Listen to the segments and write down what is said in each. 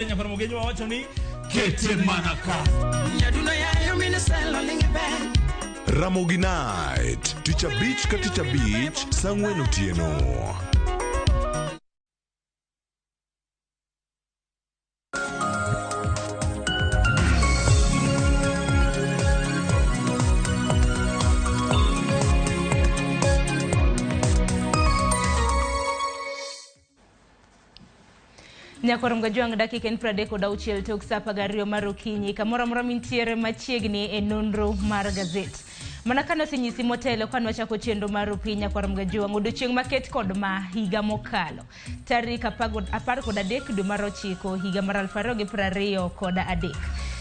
Nyakwar Mogenyo wawacho ni kete mana ka. Ramogi Night, tich abich ka tich abich, saa ang'wen otieno. Nyakwar Mgajwang' dakika en 36 tok saa 12 mar okinyi kamoro amora mintiere machiegni e nonro mar gazet. Mana kane osenyisi motelo kane wachako chenro mar opiny Nyakwar Mgajwang' odiochieng' maket kod ma higa mokalo tarik 13 dwe mar ochiko higa mar 2023.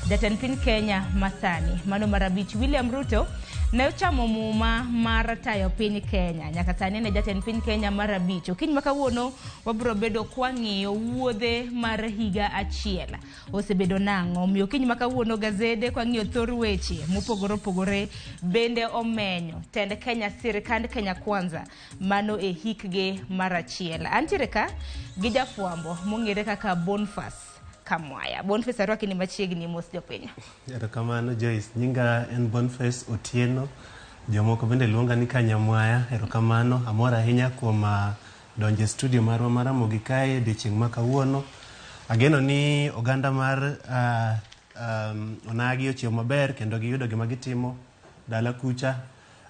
Jatend piny Kenya masani mano mar abich William Ruto ne ochamo muma mar tayo piny Kenya. Nyaka sani en e jatend piny Kenya mar abich. Okinyi ma kawuono wabiro bedo kwang'iyo wuodhe mar higa achiel osebedo nang'o. Omiyo okinyi ma kawuono gazede kwang'iyo thor weche mopogore opogore bende omenyo tend Kenya sirikand Kenya Kwanza mano e hikgi mar achiel. Antiere ka gi jafwambo mong'ere kaka Boniface Kamwaya. Boniface arwaki ni machiegni mos jopiny. Erokamano Joyce, nyinga en Boniface Otieno, jomoko bende luonga ni Kanyamwaya. Erokamano, amor ahinya kuom uh, donjo e studio marwa mar Ramogi kae odiochieng' ma kawuono. Ageno ni oganda mar uh, um, onagi ochiew maber kendo giyudo gima gitimo dala kucha.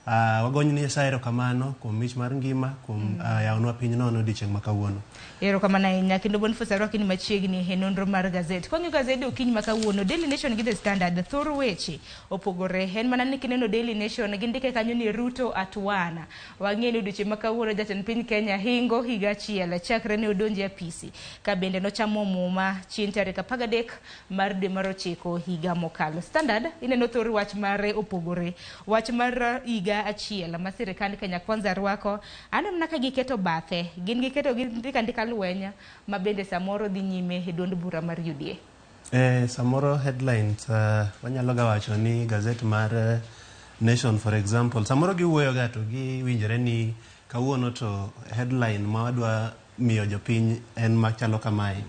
Uh, wagonyo ni Nyasaye erokamano kuom mich mar ngima kuom uh, yawonwa piny nono odiochieng' ma kawuono. Erokamano ahinya kendo Boniface arwaki ni machiegni e nonro mar gazet. Kwang'iyo gazede okinyi ma kawuono, Daily Nation gi The Standard thor weche opogore. En mana ni kineno Daily Nation gindike kanyo ni Ruto at one. Wang'eyo ni odiochieng' ma kawuono jatend piny Kenya hingo higa achiel chakre ne odonje apisi ka bende nochamo muma chieng' tarik 13 mar dwe mar ochiko higa mokalo. Standard ineno thor wach mare opogore. Wach mar higa achiel ma sirikand Kenya Kwanza rwako aneno mana ka giketo bathe. Gin giketo gindiko andika lweny ma bende samoro dhi nyime e duond bura mar UDA. Eh, samoro headlines uh, wanyalo ga wacho ni gazet mar uh, Nation for example samoro giwuoyo ga to giwinjore ni kawuono to headline ma wadwa miyo jopiny en machalo kamae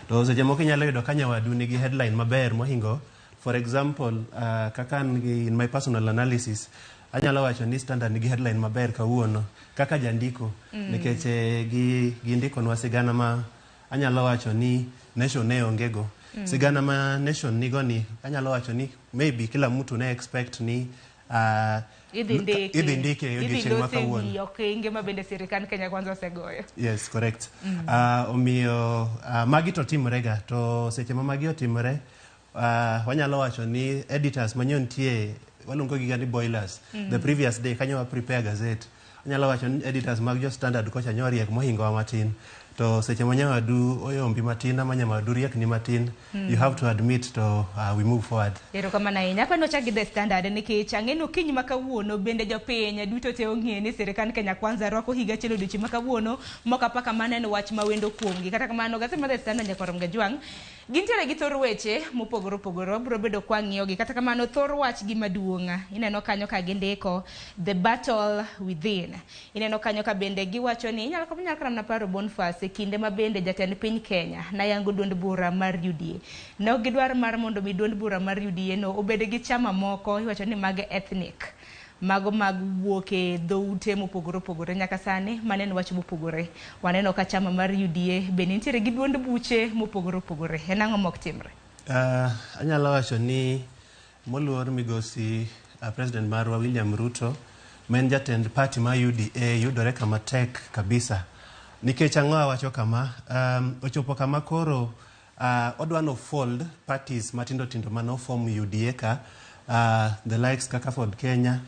to seche moko inyalo yudo ka nyawadu nigi headline maber mohingo for example uh, kaka an gi in my personal analysis anyalo wacho ni Standard nigi headline maber kawuono kaka jandiko mm. nikech eh, gi gindikonwa sigana ma anyalo wacho ni Nation ne onge go. Mm. Sigana ma Nation nigo ni anyalo wacho ni maybe kila mtu ne expect ni uh, Idhi ndike. idhi ndike e odiochieng' ma kawuono. Idhi okenge ma bende sirikand Kenya Kwanza osegoyo. Yes, correct. Mm. Omiyo magi to timore ga to seche ma magi otimore wanyalo wacho ni editors manyo nitie waluongo giga ni boilers mm. the previous day kanyo wa prepare gazette anyalo wacho ni editors mag jo Standard kocha nyo riek mohingowa matin to seche ma nyawadu oyombi matin ama nyawadu riek ni matin mm. you have to admit to we move forward. Erokamano ahinya. Apa nochak gi The Standard nikech ang'e ni okinyi ma kawuono bende jopiny duto te ong'e ni sirikand Kenya Kwanza rwako higa achiel odiochieng' ma kawuono mok apaka mano en wach ma wendo kuomgi. Kata kamano gaset mar The Standard nyakwar Mgajwang' gintiere gi thor weche mopogore opogore wabiro bedo kwang'iyogi. Kata kamano thor wach gi maduong' ineno kanyo ka gindiko the battle within. Ineno kanyo ka bende giwacho ni inyalo inyalo kata mana paro Boniface e kinde ma bende jatend piny Kenya nayango duond bura mar UDA. Ne ok gidwar mar mondo mi duond bura mar UDA no obed gi chama moko iwacho ni mag ethnic. Mago mag wuok e dhoute mopogore opogore nyaka sani mano en wach mopogore. Waneno ka chama mar UDA bende nitiere gi duond buche mopogore opogore. En ang'o mok timre? Anyalo wacho ni moluor migosi President marwa William Ruto ma en jatend party mar UDA yudore kama tek kabisa. Nikech ang'o awacho kama? Ochopo kama koro odwa no fold parties matindo tindo mane oform UDA ka the likes kaka Ford Kenya,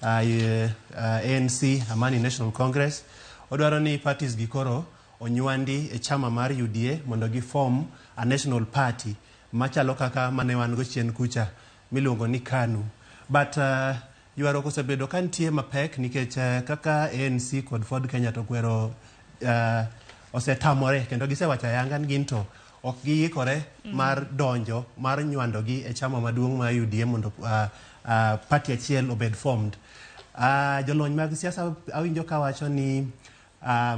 ANC, Amani National Congress. Odwaro ni parties gi koro onywandi e chama mar UDA mondo gi form a national party machalo kaka mane wan go chien kucha miluongo ni KANU. But ywaruok osebedo ka nitie mapek nikech kaka ANC kod Ford Kenya to kwero osetamore kendo gisewacho ayanga ni gin to ok giikore mar donjo mar nywando gi e chama maduong' mar UDA mondo party achiel obed formed. Jolony mag siasa awinjo kawacho ni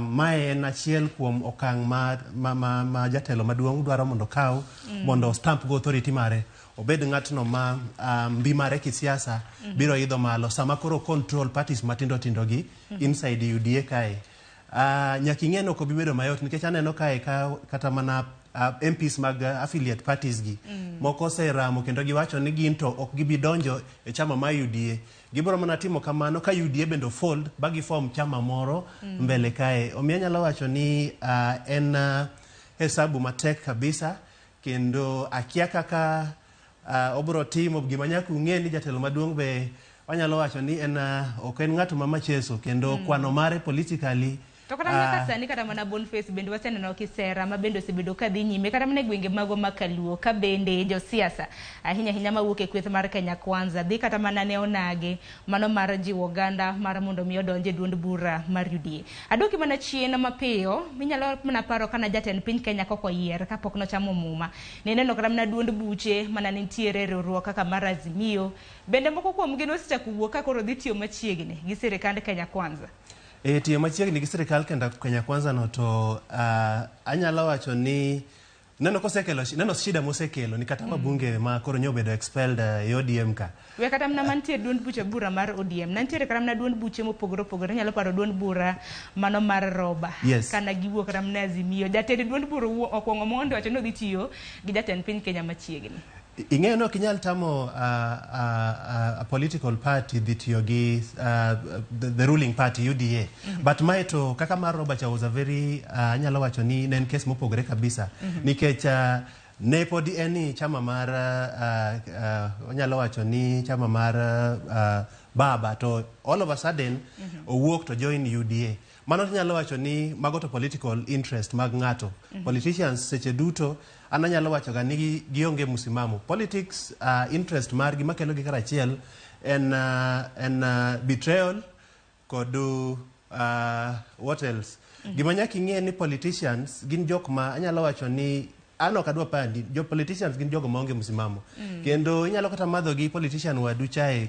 Mae en achiel kuom okang' ma jatelo maduong' dwaro mondo okaw mondo stamp go authority mare obed ng'atno ma mbi mare kisiasa biro idho malo sama koro control parties matindo tindo gi inside UDA kae. Nyaka ing'e ni ok obi bedo mayot nikech aneno kae ka kata mana MPs mag affiliate parties gi moko oseramo kendo giwacho ni gin to ok gibi donjo e chama mar UDA. Gibiro mana timo kamano ka UDA bende fold ba giform chama moro mbele kae. Omiyo anyalo wacho ni en hesabu matek kabisa kendo akia kaka obiro timo. Gima nyaka ung'e ni jatelo maduong' be wanyalo wacho ni en ok en ng'ato ma macheso kendo kwano mare politically. To kata mana sani, kata mana Boniface, bende waseneno kisera ma bende osebedo ka dhi nyime kata mana e gwenge magwa ma Kaluo, ka bende josiasa ahinya ahinya mawuok e kweth mar Kenya Kwanza dhi kata mana ne onagi mano mar jiwo oganda mar mondo mi odonj e duond bura mar UDA. Aduoki mana chien mapiyo, minyalo mana paro kana jatend piny Kenya kok oyier kapok nochamo muma. Nineno kata mana duond buche mana nitiere riwruok kaka mar Azimio, bende moko kuomgi nosechako wuok ka koro dhi tiyo machiegni gi sirikand Kenya Kwanza. E tiyo machiegni gi sirikal Kenya Kwanza no to anyalo wacho ni neno kosekelo neno shida mosekelo ni kata wabunge ma koro nyobedo expelled e ODM ka. We kata mana mantie duond buche bura mar ODM, nantiere kata mana duond buche mopogore opogore. Inyalo paro duond bura mano mar Roba. Kana giwuok kata mana Azimio. Jatend duond bura okwongo mondo wacho ni odhi tiyo gi jatend piny Kenya machiegni. Ing'eyo ni ok inyal tamo a political party dhi tiyo gi the ruling party UDA. But mae to kaka mar Roba cha was a very anyalo wacho ni ne en case mopogore kabisa. Nikech ne podi en ni chama mar onyalo wacho ni chama mar baba to all of a sudden owuok to join UDA. Mano nyalo wacho ni mago to political interest mag ng'ato. Politicians seche duto an anyalo wacho ga ni gionge msimamo. Politics interest margi makelo gi karachiel en betrayal kod what else? Gima nyaka ing'e ni politicians gin jok ma anyalo wacho ni an ok adwa pandi, jo politicians gin jogo maonge msimamo. Kendo inyalo kata madho gi politician wadu chae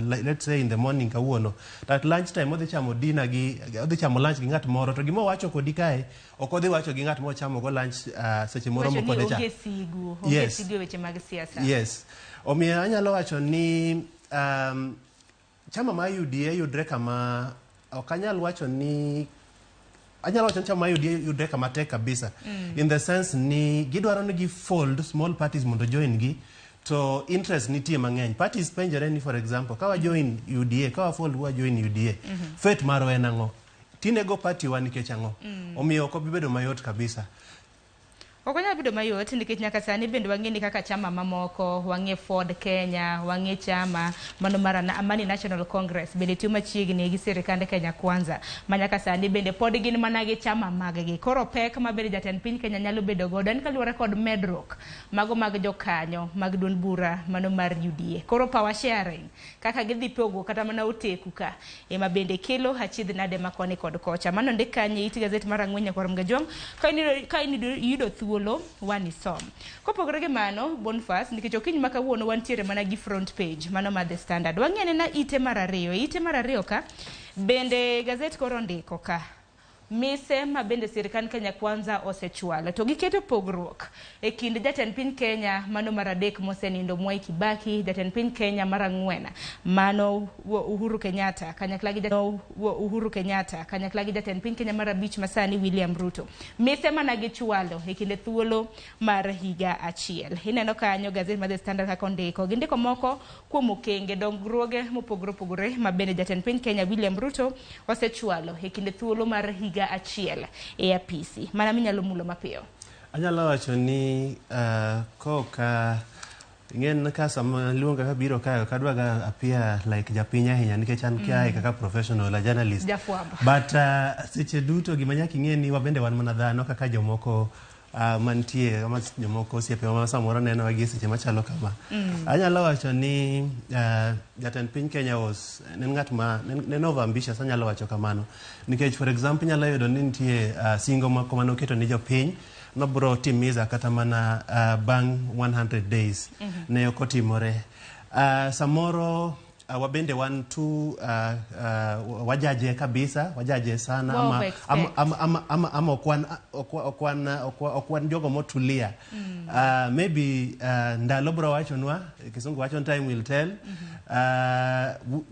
let's say in the morning kawuono, to at lunch time odhi chamo dinner gi odhi chamo lunch gi ng'at moro, to gima owacho kodi kae ok odhi wacho gi ng'at mochamo go lunch seche moro Wacho ni kode cha. Onge sigu, onge sigu e weche mag siasa. Yes. Omiyo anyalo wacho ni chama mar UDA yudre kama ok anyal wacho ni anyalo wacho ni chama mar UDA yudre kama tek kabisa. In the sense ni gidwaro ni gi fold small parties mondo join gi, to interest nitie mang'eny. Parties penjore ni, for example, ka wa join UDA, ka wa fold wa join UDA, fate marwa en ang'o? Tinego party wa nikech ang'o? Omiyo ok obi bedo mayot kabisa. Ok onyal bedo mayot nikech nyaka sani bende wang'e ni kaka chama mamoko, wang'e Ford Kenya, wang'e chama mano mar Amani National Congress bende tiyo machiegni gi sirikand Kenya Kwanza, ma nyaka sani bende pod gin mana gi chama mag gi. Koro pek ma bende jatend piny Kenya nyalo bedo godo en kaluwore kod medruok mago mag jokanyo mag duond bura mano mar UDA. Koro power sharing kaka gidhi pogo kata mana oteku ka ema bende kelo achiedh nade ma koni kod kocha. Mano ndik kanye it gazet mar ang'wen, nyakwar Mgajwang', ka in yudo thuolo wanisom. Kopogore gi mano, Boniface, nikech okinyi ma kawuono wantiere mana gi front page mano mar The Standard. Wang'i anena ite mar ariyo. Ite mar ariyo ka bende gazet koro ndiko ka mise ma bende sirikand Kenya Kwanza osechwalo to giketo pogruok e kind jatend piny Kenya mano mar adek mosenindo Mwai Kibaki, jatend piny Kenya mar ang'wen mano Uhuru Kenyatta kanyakla gi Uhuru Kenyatta kanyakla gi jatend piny Kenya mar abich masani William Ruto. Mise mana gichwalo e kinde thuolo mar higa achiel. Ineno kanyo gazet mar The Standard kaka ondiko. Gindiko moko kuom okenge dongruoge mopogore opogore ma bende jatend piny Kenya William Ruto osechwalo e kinde thuolo mar higa achiel e apisi. Mana minyalo mulo mapiyo. Anyalo wacho ni koka ing'en ka sama luonga kabiro kae ok adwa ga appear like japiny ahinya nikech an kae kaka professional a journalist. Jafwambo. But seche duto gima nyaka ing'e ni wabende wan mana dhano kaka jomoko mantie ama jomoko osiepewa ma samoro nenowa gi seche machalo kama. Anyalo wacho ni jatend piny Kenya was ne en ng'at ma ne en over ambitious, anyalo wacho kamano. Nikech, for example, inyalo yudo ni nitie singo moko manoketo ni jopiny nobro timiza kata mana bang' 100 days. Ne ok otimore. Samoro Wabende wan tu wajaje kabisa, wajaje sana. Wa Ama, over-expect. ama okwan jogo motulia. Maybe ndalo bro wachonwa, kisungu wacho ni time will tell.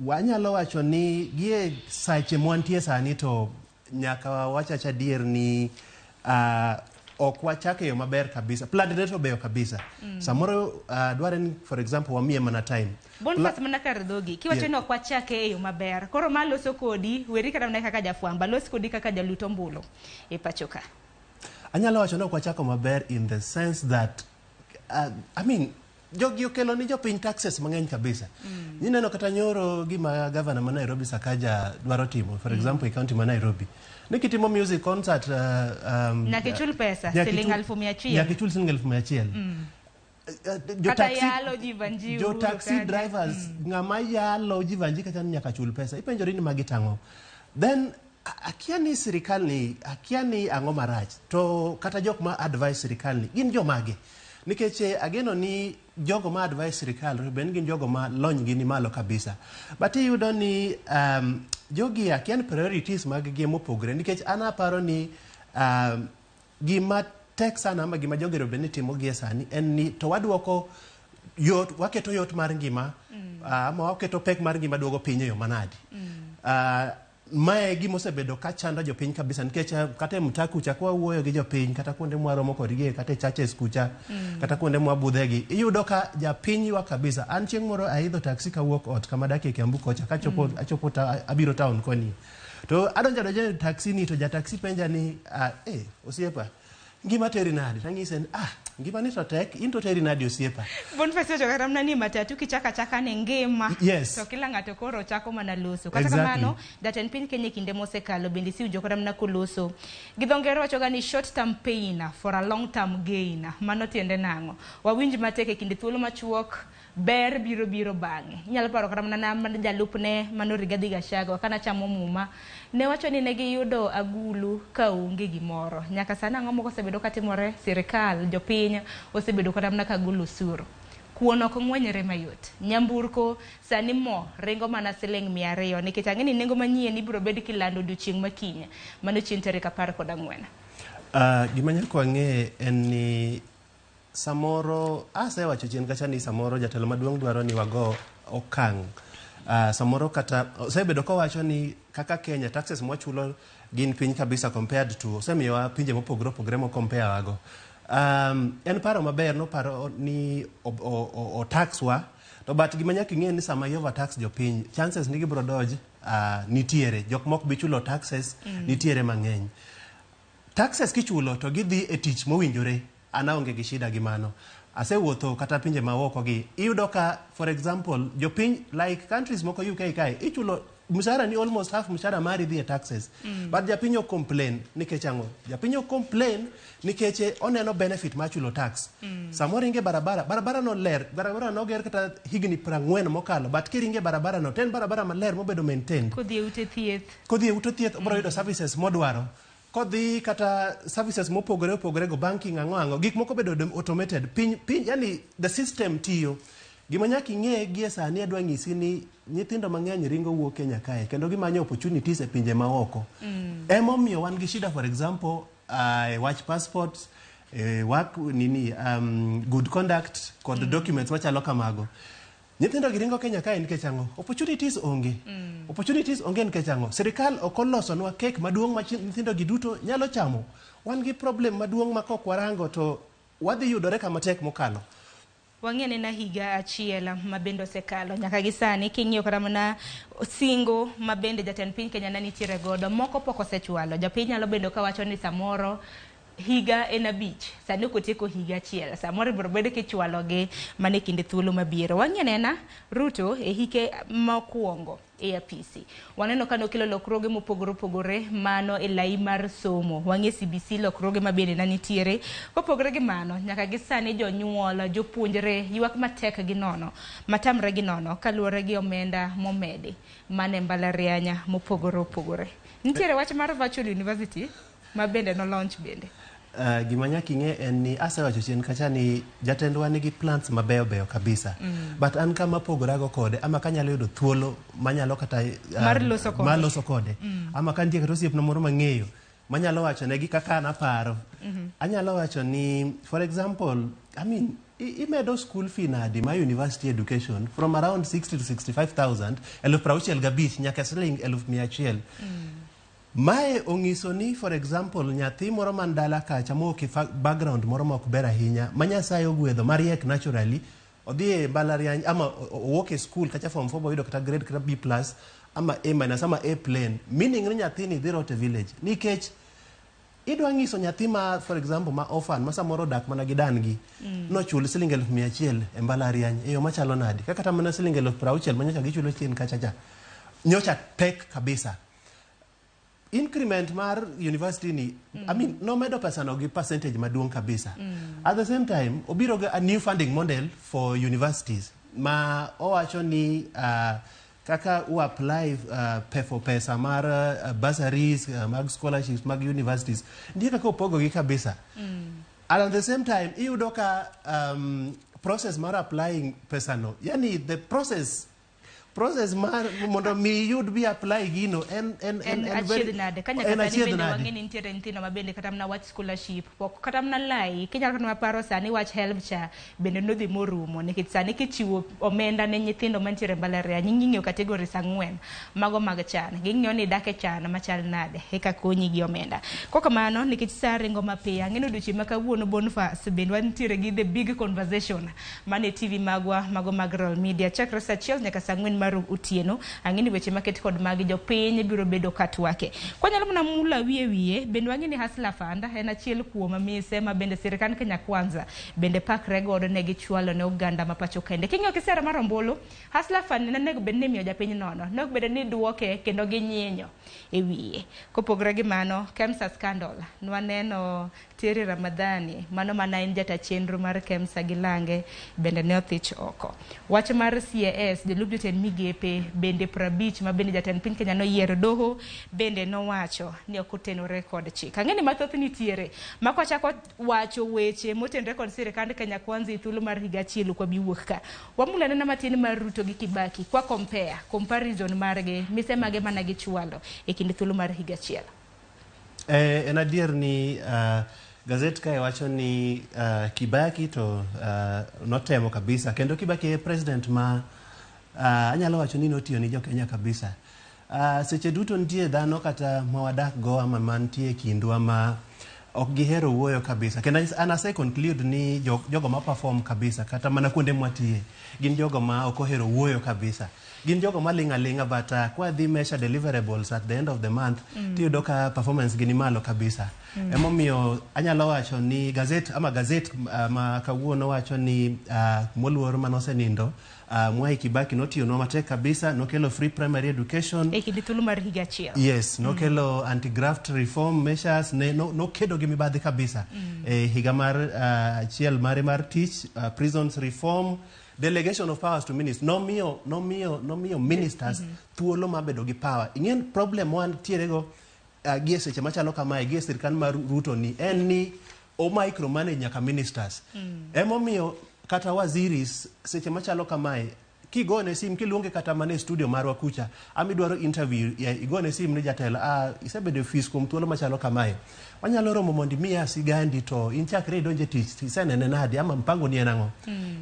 Wanyalo wacho ni gie sache mwantie sani to nyaka wachach adier ni ok wachako e yo maber kabisa. Plan ne to beyo kabisa. Samoro dware ni, for example, wamiye mana time. Boniface, mana kar dhogi kiwacho ni ok wachake e yo maber, koro ma loso kodi weri kata mana kaka jafwamba los kodi kaka jalut ombulu e pacho ka. Anyalo wacho ni ok wachako maber in the sense that I mean, jogi okelo ni jopiny taxes mang'eny kabisa. Nineno kata nyoro gima gavana ma Nairobi Sakaja dwaro timo, for example, e county ma Nairobi. Ni kitimo music concert Nyaka ichul pesa, nyaka siling 100,000. Nyaka ichul siling 100,000. Jo Kata taxi- yalo Jivanji jo Uhuru taxi kanyo. drivers, ng'ama yalo Jivanji kacha ni nyaka chul pesa. Ipenjori ni magi tang'o? Then akia ni sirikal ni, akia ni ang'o marach to kata jok ma advise sirikal ni gin jomage, nikech ageno ni jogo ma advise sirikal to bed ni gin jogo ma lony gi ni malo kabisa, but iyudo ni jogi akia ni priorities mag gi mopogre, nikech an aparo ni gima tek sana ama gima jogi onego bed ni timo gie sani en ni to waduoko yot, waketo yot mar ngima ama waketo pek mar ngima duogo piny e yo manadi. Mae gima osebedo ka chando jopiny kabisa, nikech kata e mtaa kucha kwa wuoyo gi jopiny, kata kuonde mwaromo kodgi, kata e churches kucha, kata kuonde mwabudhegi, iyudo ka japiny ywak kabisa. An chieng' moro aidho taxi kawuok ot kama dakie Kiambu kocha, kachopo achopo ta, abiro town koni to adonjo adonja e taxi ni to ja taxi penja ni, "Osiepa, ngima teri nadi?" Tang'ise ni, "Ah, ngima ni to tek, in to teri nadi, osiepa?" Boniface wacho kata mana ni matatu kichaka chaka ni ngima Yes. to kila ng'ato koro chako mana loso. Kata kamano, jatend piny Kenya e kinde mosekalo bende isiwinjo kata mana koloso gi dho ngere wachoga ni short term pain for a long term gain. Mano tiende nang'o? Wawinj matek e kinde thuolo machuok, ber biro biro bang'e. Inyalo paro kata mana mana jalupne mano Rigathi Gachagua kana chamo muma ne wacho ni ne giyudo agulu ka onge gimoro. Nyaka sani ang'o moko osebedo katimore? Sirikal, jopiny osebedo kata mana ka golo osuru, kuon ok ng'wenyre mayot, nyamburko sani mo ringo mana siling 200, nikech ang'e ni nengo manyien ibiro bed kilando odiochieng' makiny, mano chieng' tarik 14. Gima nyaka wang'e en ni samoro asewacho chien kacha ni samoro jatelo maduong' dwaro ni wago okang'. Samoro kata osebedo kowacho ni kaka Kenya taxes mwachulo gin piny kabisa compared to osemiyowa pinje mopogore opogore mo compare wago. En paro maber noparo ni o tax wa to, but gima nyaka ing'e ni sama i overtax jopiny, chances ni gibiro dodge nitiere jok mok bi chulo taxes nitiere mang'eny. Taxes kichulo to gidhi e tich mowinjore, an aonge gi shida gi mano. Asewuotho kata pinje maoko gi, iyudo ka, for example, jopiny like countries moko, UK kae, ichulo mshahara ni almost half mshahara mari dhi e taxes, but japiny ok complain. Nikech ang'o japiny ok complain? Nikech oneno benefit mar chulo tax. Samoro ringe barabara, barabara no ler, barabara noger kata higni 40 mokalo, but kiringe barabara no to en barabara maler mobedo maintained. Kodhi e ute thieth. Kodhi e ute thieth, obiro yudo services modwaro. Kodhi kata services mopogore opogore go, banking, ang'o ang'o, gik moko bedo automated piny piny, yani the system tiyo. Gima nyaka ing'e gie sani, adwa nyisi ni nyithindo mang'eny ringo wuok Kenya kae kendo gimanyo opportunities e pinje maoko. Emomiyo wan gi shida, for example, e wach passports, e wak nini, good conduct kod documents machalo kamago. Nyithindo gi ringo Kenya kae nikech ang'o? Opportunities onge. Opportunities onge nikech ang'o? Sirikal ok olosonwa cake maduong' ma nyithindo gi duto nyalo chamo. Wan gi problem maduong' ma kok warango to wadhi yudore kama tek mokalo. Wang'e nena higa achiel ma bende osekalo nyaka gi sani, king'iyo kata mana singo ma bende jatend piny Kenya ne nitiere godo, moko pok osechwalo. Japiny nyalo bedo kawacho ni samoro higa en 5, sani ok otieko higa achiel, samoro ibiro bed kichwalogi mana e kinde thuolo mabiro. Wang'e nena Ruto e hike mokwongo e apisi, waneno ka nokelo lokruoge mopogore opogore mano e lai mar somo, wang'e CBC, lokruoge ma bende ne nitiere. Kopogore gi mano, nyaka gi sani jonyuol, jopuonjre ywak matek gi nono matamre gi nono kaluwore gi omenda momedi mane mbalariany mopogore opogore. Nitiere wach mar virtual university ma bende no launch bende. Gima nyaka ing'e en ni asewacho chien kacha ni jatendwa nigi plans mabeyo beyo kabisa. But an kama pogorago kode ama kanyalo yudo thuolo manyalo kata Mar loso kode. Mar loso kode. Ama ka nitie kata osiepna moro mang'eyo manyalo wacho negi kaka an aparo. Anyalo wacho ni, for example, I mean, imedo school fee nadi ma university education from around 60 to 65,000, 65,000 nyaka siling 100,000. Mae ong'iso ni, for example, nyathi moro man dala kacha mowuok e background moro ma ok ber ahinya, ma Nyasaye ogwedho mariek naturally, odhi e mbalariany ama owuok e school kacha form 4 boyudo kata grade kata B plus ama A minus ama A plain, meaning ni nyathini dhi rot e village nikech idwa ng'iso nyathi ma, for example, ma orphan ma samoro odak mana gi dan gi nochul siling 100,000 e mbalariany e yo machalo nadi, kaka kata mana siling 60,000 ma nyocha gichulo chien kacha cha nyocha tek kabisa. Increment mar university ni, I mean, nomedo pesa no gi percentage maduong' kabisa. At the same time, obiro gi a new funding model for universities ma owacho ni kaka u apply for pesa mar bursaries, mag scholarships mag universities, nitie kaka opogogi kabisa. And at the same time, iyudo ka process mar applying pesa no, yani the process mar mondo mi iyud bi apply gino en en en achiedh nade ka nyaka en sani achiedh bende nade. Wang'e ni nitiere nyithindo ma bende kata mana wach scholarship pok kata mana lai kinyalo kata mana paro sani wach HELB cha bende nodhi morumo nikech sani kichiwo omenda ne nyithindo mantiere e mbalariany ing'iyo categories ang'wen mago mag chan ging'iyo ni idak e chan machal nade eka konyi gi omenda kokamano nikech sa ringo mapiyo. Ang'e ni odiochieng' ma kawuono, Boniface, bende wantiere gi The Big Conversation mane TV magwa mago mag Royal Media chakre sa 1 nyaka sa 4 mar otieno. Ang'e ni weche maket kod magi jopiny biro bedo ka twake kwanyalo mana mula wiye wiye. Bende wang'e ni Hustler Fund en achiel kuom mise ma bende sirikand Kenya Kwanza bende pakre godo ne gichwalo ne oganda ma pacho kende. King'iyo kisera mar ombulu, Hustler Fund ne onego bed ni imiyo japiny nono, ne ok bed ni duoke kendo ginyinyo e wiye. Kopogore gi mano, KEMSA scandal nwaneno Terry Ramadhani mano mana en jata chenro mar KEMSA gi lange bende ne othich oko. Wach mar CAS, jolup jotend migepe bende 50 ma bende jatend piny Kenya noyiero, doho bende nowacho ni ok otenore kod chik. Ang'e ni mathoth nitiere ma kwachako wacho weche motenore kod sirikand Kenya Kwanza e thuolo mar higa achiel ok wabi wuok ka. Wamulo anena matin mar Ruto gi Kibaki kwa compare comparison margi, mise mage mana gichwalo e kind thuolo mar higa achiel. En adier ni gazet kae wacho ni Kibaki to notemo kabisa kendo Kibaki e president ma anyalo wacho ni notiyo ni jokenya kabisa. Seche duto nitie dhano kata ma wadak go ama mantie e kindwa ma ok gihero wuoyo kabisa, kendo an ase conclude ni jogo ma perform kabisa kata mana kuonde mwatiye gin jogo ma ok ohero wuoyo kabisa, gin jogo ma ling' aling'a, but kwa dhi measure deliverables at the end of the month, tiyudo ka performance gi ni malo kabisa. Emomiyo anyalo wacho ni gazet ama gazet ma kawuono wacho ni moluor manosenindo Mwai Kibaki notiyonwa matek kabisa, nokelo free primary education e kind thuolo mar higa achiel. Yes, nokelo anti-graft reform measures, ne no, nokedo gi mibadhi kabisa e higa mar achiel mare mar tich, prisons reform, delegation of powers to ministers, nomiyo ministers thuolo mar bedo gi power. Ing'en problem wantiere go gi e seche machalo kamae gi e sirkal mar Ruto ni en ni o micromanage nyaka ministers. Emomiyo kata waziris seche machalo kamae kigone sim kiluonge kata mana e studio marwa kucha ama idwaro interview ya, igone sim ni jatelo, isebedo e ofis kuom thuolo machalo kamae, wanyalo romo mondo imiya sigandi to in chakre idonje tich isenene nadi ama mpango ni en ang'o.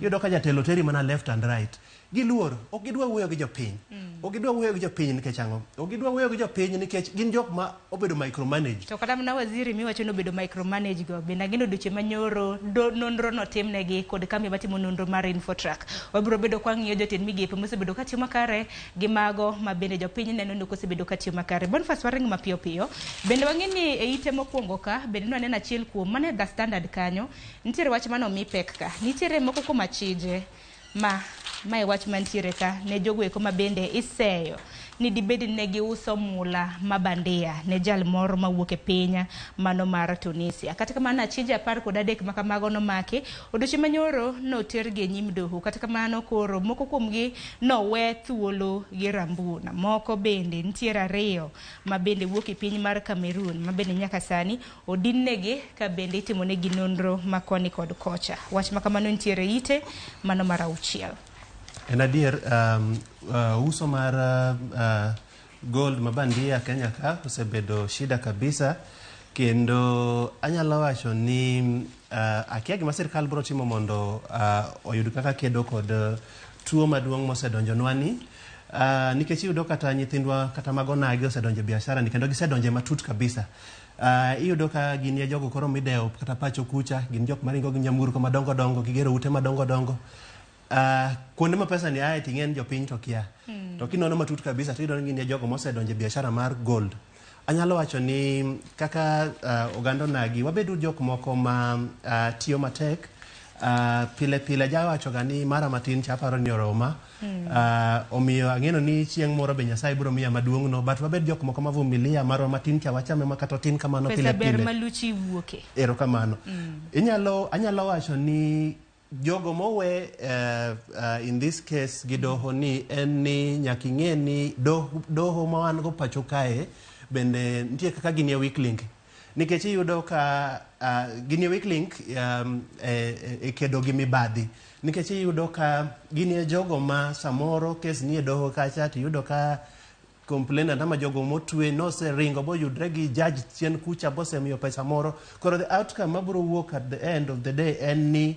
Iyudo ka jatelo teri mana left and right, giluor, ok gidwa wuoyo gi jopiny. Ok gidwa wuoyo gi jopiny nikech ang'o? Ok gidwa wuoyo gi jopiny nikech gin jok ma obedo micromanage. To kata mana waziri miwacho ni obedo micromanage go bende ang'e ni odiochieng' manyoro nonro notimnegi kod kambi matimo nonro mar Infotrack. Wabiro bedo kwang'iyo jotend migepe mosebedo katiyo makare gi mago ma bende jopiny neno ni ok osebedo katiyo makare. Boniface, waring mapiyo piyo. Bende wang'e ni e ite mokwongo ka bende nwaneno achiel kuom mane The Standard kanyo nitiere wach mane omi pek ka. Nitiere moko kuom achije ma mae wach mantiere ka ne jogo eko ma bende iseyo. ni dibed ni ne giuso mula ma bandia ne jal moro mawuok e piny mano mar Tunisia. Kata kamano achije 13 ma kamago nomaki odiochieng' manyoro notergi e nyim doho. Kata kamano koro moko kuomgi nowe thuolo gi rambuna. Moko bende nitiere 2 ma bende wuok e piny mar Cameroon ma bende nyaka sani odinnegi ka bende itimonegi nonro ma koni kod kocha. Wach ma kamano nitiere ite mano mar 6. En adier uso mar gold ma bandia Kenya ka osebedo shida kabisa, kendo anyalo wacho ni akia gima sirkal biro timo mondo oyud kaka kedo kod tuo maduong' mosedonjonwa ni. Nikech iyudo kata nyithindwa kata mag onagi osedonjo e biashara ni kendo gisedonje matut kabisa. Iyudo ka gin e jogo koro midewo kata pacho kucha, gin jok maringo gi nyamburko madongo dongo, gigero ute madongo dongo. Kuonde ma pesa ni ae ting'en jopiny to kia. To kinono matut kabisa to iyudo ni gin e jogo mosedonjo e biashara mar gold. Anyalo wacho ni kaka oganda onagi wabedo jok moko ma tiyo matek. Pile pile jawacho ga ni mara matin cha aparo ni oroma. Omiyo ang'eno ni chieng' moro be Nyasaye biro miya maduong' no, but wabed jok moko mavumilia marwa matin cha wachame ma kata otin kamano pile Pesa ber pile. maluchi wuoke. Erokamano. Anyalo wacho ni jogo mowe in this case gi doho ni en ni nyaka ing'e ni doho ma wan go pacho kae bende nitie kaka gin e weak link. Nikech iyudo ka gin e weak link e kedo gi mibadhi. Nikech iyudo ka gin e jogo ma samoro kes nie doho kacha to iyudo ka complainant ama jogo motwe noseringo boyudre gi judge chien kucha bosemiyo pesa moro. Koro the outcome mabiro wuok at the end of the day en ni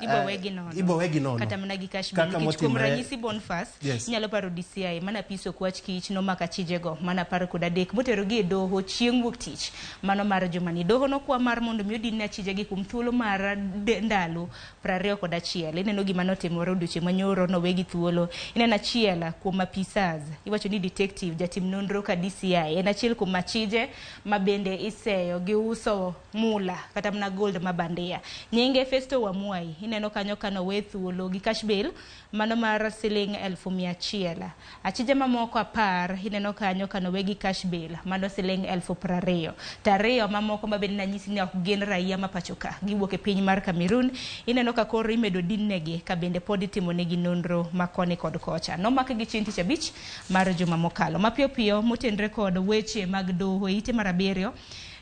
Ibo wegi nono. Ibo wegi nono. Kata mana gi cash bail. Kaka Nikech kuom motimre- ranyisi Boniface, Yes. inyalo paro DCI mana piso kwach kich nomako achijego mana 13 motero gi e doho chieng' wuok tich mano mar jumani. Doho nokwa mar mondo mi odin ne achijegi kuom thuolo mar ndalo 21. Ineno gima notimore odiochieng' manyoro nowegi thuolo. Ineno achiel kuom apisas, iwacho ni detective jatim nonro ka DCI en achiel kuom achije ma bende iseyo gi uso mula kata mana gold ma bandia. Nyinge Festo Wamuai, ineno kanyo ka nowe thuolo gi cash bail mano mar siling 100,000. Achije mamoko 10 ineno kanyo ka nowe gi cash bail mano siling 20,000. To 2 mamoko ma bende nanyisi ni ok gin raia ma pacho ka, giwuok e piny mar Cameroon. Ineno ka koro imedo dinnegi ka bende pod itimonegi nonro ma koni kod kocha. Nomakgi chieng' tich abich mar juma mokalo. Mapiyo piyo motenre kod weche mag doho e ite mar 7.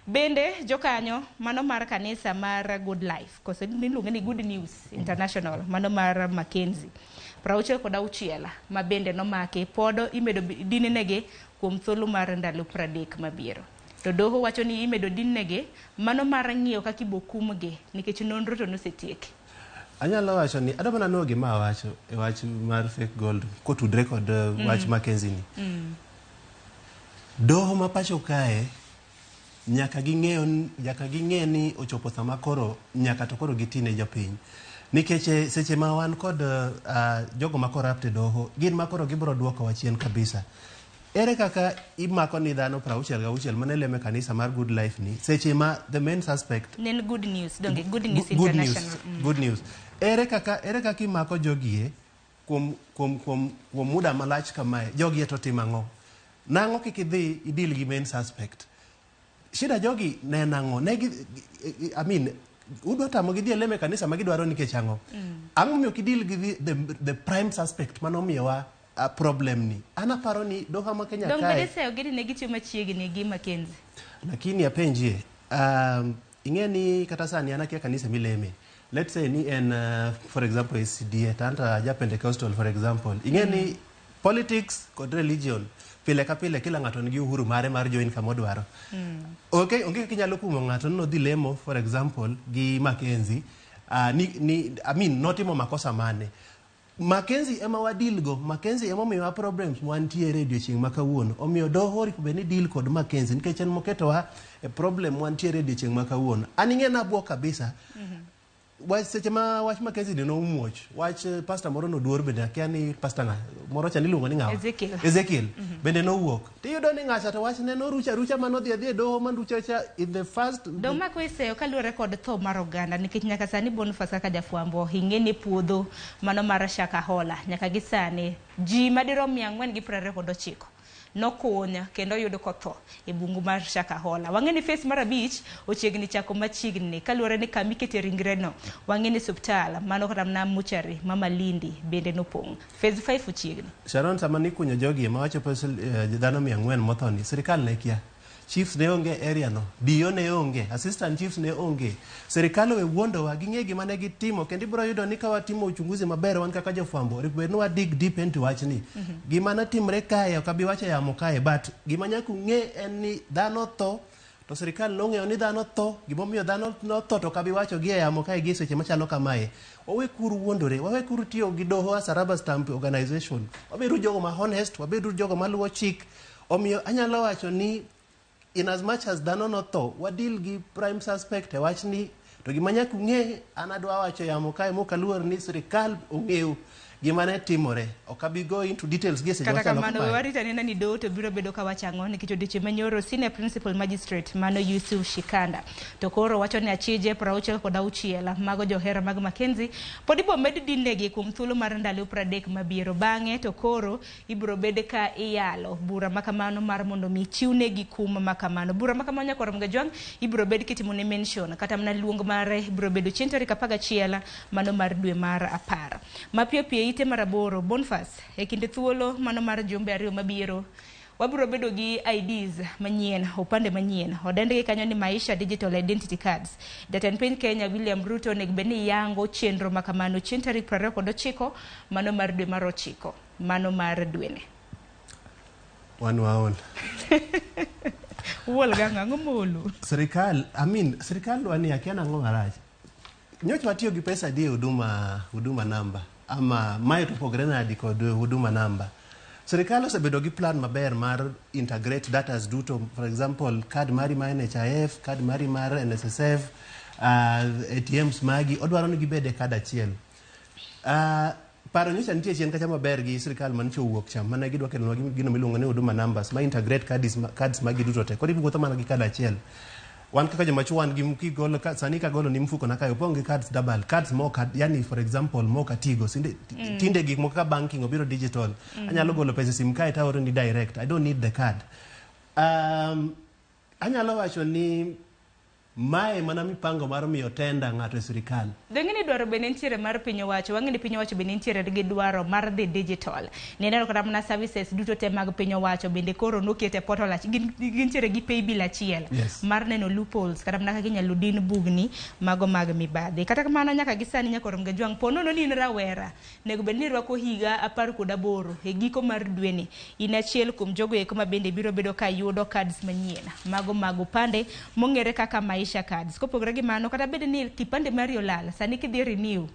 Bende jokanyo mano mar kanisa mar Good Life, koso niluonge ni Good News International, mano mar Mackenzie, 66 ma bende nomaki pod imedo dinnegi kuom thuolo mar ndalo 30 mabiro. To doho wacho ni imedo dinnegi mano mar ng'iyo kaka ibo kumgi nikech nonro to nosetieki. Anyalo wacho ni adwa mana nuo gima awacho e wach mar fake gold kotudre kod wach Mackenzie ni. Doho ma pacho kae nyaka ging'e ni ochopo sama koro nyaka to koro gitine jopiny. Nikech seche ma wan kod jogo ma corrupt e doho, gin ma koro gibiro duokowa chien kabisa. Ere kaka imako ni dhano 66 mane lemo e kanisa mar Good Life ni seche ma the main suspect Ne en Good News, donge Good News Good News, International. Good News. Ere kaka imako jogie kuom muda malach kamae, jogie to timo ang'o? Nang'o kik idhi idil gi main suspect? Shida jogi ne nang'o? Ne gi, I mean, udwa tamo gidhi e lemo e kanisa ma gidwaro nikech ang'o? Ang'o miyo ok idil gi the prime suspect manomiyowa problem ni? An aparo ni doho ma Kenya Dong' kae bende iseyo gini ne gitiyo machiegni gi Mackenzie. Lakini apenjie, ing'e ni kata sani an akia kanisa mileme. Let's say ni en for example SDA, to an ja Pentecostal for example. Ing'e ni politics kod religion pile ka pile kila ng'ato nigi uhuru mare mar join kama odwaro. Okay, onge kaka inyalo kumo ng'ato ni nodhi lemo for example gi Mackenzie. I mean notimo makosa mane? Mackenzie ema wadil go, Mackenzie ema omiyowa problems mwantiere e odiochieng' ma kawuono. Omiyo doho onego bed ni deal kod Mackenzie nikech en moketowa e problem mwantiere e odiochieng' ma kawuono. An ing'e nabuok kabisa. Wach seche ma wach Mackenzie ni nomuoch, wach pastor moro noduor bende akia ni pastor ng'a, moro cha niluongo ni ng'awa? Ezekiel. Ezekiel. Bende nowuok. Tiyudo ni ng'acha to wach ne norucha arucha manodhi adhi e doho manurucha arucha in the first Dong' mako iseyo kaluwore kod tho mar oganda nikech nyaka sani Boniface kaka jafwambo ing'e ni puodho mano mar Shakahola nyaka gi sani ji madirom 429 Nokuny kendo oyud kotho e bungu mar Shakahola. Wang'e ni phase mar 5 ochiegni chako machiegni kaluwore ni kama ikete ringreno. Wang'e ni osiptal mano kata mana mochari ma Malindi bende nopong'. Phase 5 ochiegni. Sharon, sama nikunyo jogi ma wachopo dhano 400 motho ni, sirikal ne kia. Chiefs ne onge area no, DO ne onge, assistant chiefs ne onge. Sirikal owe wuondowa, ging'e gima ne gitimo, kendo ibiro yudo ni ka watimo uchunguzi maber wan kaka jofwambo, onego bed ni wa dig deep into wachni. Gima notimre kae, ok abi wacho yamo kae, but gima nyaka ung'e en ni dhano tho, to sirikal nong'eyo ni dhano tho, gimomiyo dhano notho to ok abi wacho gi e yamo kae gi e seche machalo kamae. Wawe kuru wuondore, wawe kuru tiyo gi doho as a rubber stamp organization. Wabedu jogo ma honest, wabedu jogo maluwo chik. Omiyo anyalo wacho ni in as much as dhano notho, wadeal gi prime suspect e wachni, to gima nyaka ung'e, an adwa wacho yamo kae mok aluor ni sirikal ong'eyo gima ne timore. Ok abi go into details gi e seche Kata machalo kamano, we kamae. warit anena ni doho to biro bedo ka wacho ang'o nikech odiochieng' manyoro senior principal magistrate mano Yusuf Shikanda to koro wacho ni achije 66 mago johera mag Mackenzie pod ibo med dinegi kuom thuolo mar ndalo 30 mabiro. Bang'e to koro ibiro bed ka iyalo bura makamano mar mondo mi chiwnegi kum makamano. Bura makamano nyakwar Mgajwang' ibiro bed kitimo ne mention kata mana luong mare ibiro bedo chieng' tarik 11 mano mar dwe mar 10. Mapiyo piyo ite mar 8 Boniface e kinde thuolo mano mar jumbe 2 mabiro wabiro bedo gi IDs manyien, opande manyien. Odendgi kanyo ni Maisha Digital Identity Cards. Jatend piny Kenya William Ruto onego bed ni yango chenro makamano chieng' tarik 29 mano mar dwe mar 9 mano mar dwene. Wan waol. Uol gang'o, ang'o moolu? Sirikal, I mean, sirikal wani akia nang'o marach. Nyocha watiyo gi pesa adi e huduma namba ama mae to opogre nadi kod huduma namba. Sirikal osebedo gi plan maber mar integrate data duto, for example, card mari mar NHIF, card mari mar NSSF, ATMs magi, odwaro ni gibed e card achiel. Paro nyocha nitie chien kacha maber gi sirikal manyocha owuok cha, mane gidwa kelonwa gino miluongo ni huduma numbers ma integrate cards magi duto te. Koro iwuotho mana gi card achiel. Wan kaka joma chuo wan gi kigolo ka, sani kagolo ni mfuko na kae opong' gi cards double, cards mok, yani for example mok atigo. Sinde, tinde gik moko kaka banking obiro digital. Anyalo golo pesa e sim kae to aoro ni direct. I don't need the card. Anyalo wacho ni mae mana mipango mar miyo tenda ng'ato e sirikal. Dong'e ni dwaro bende nitiere mar piny owacho, wang'e ni piny owacho bende nitiere gi dwaro mar dhi digital. Nineno kata mana services duto te mag piny owacho bende koro noket e portal gintiere gi paybill achiel mar neno loopholes kata mana kaka inyalo din bugni mago mag mibadhi. Kata kamano nyaka gi sani nyaka orom Gajwang' po nono ni in rawera, nego bed ni irwako higa 18 e giko mar dweni. In achiel kuom jogo eko ma bende biro bedo ka yudo cards manyien mago mag opande mong'ere kaka Maisha cards. Kopogore gi mano, kata bed ni kipande mari olal, sani kidhi renew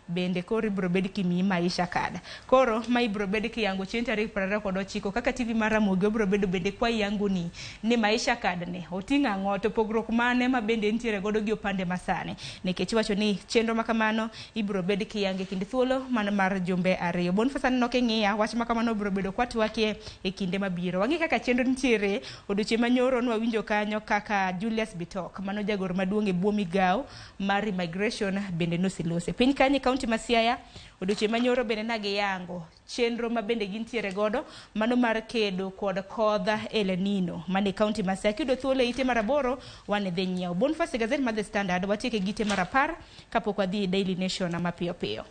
bende koro ibiro bed kimiyi Maisha card. Koro ma ibiro bed kiyango chieng' tarik 29 kaka TV mar Ramogi obiro bedo bende kwa yangoni ni Maisha card ni oting'o ang'o to pogruok mane ma bende nitiere godo gi opande masani. Nikech iwacho ni chenro ma kamano ibiro bed kiyango e kind thuolo mana mar jumbe 2. Boniface aneno king'iya, wach ma kamano biro bedo kwatwakie e kinde mabiro. Wang'i kaka chenro nitiere odiochieng' manyoro nwawinjo kanyo kaka Julius Bitok mano jagoro maduong' e bwo migawo mar immigration bende noselose. Piny kanyo e kaunti ma Siaya odiochieng' manyoro bende nagiyango chenro ma bende gintiere godo mano mar kedo kod kodh El Nino mane kaunti ma Siaya. Kiyudo thuolo e ite mar 8 wan dhi nyiewo. Boniface e gazet mar The Standard watieke gi ite mar 10 kapok wadhi e Daily Nation mapiyo piyo.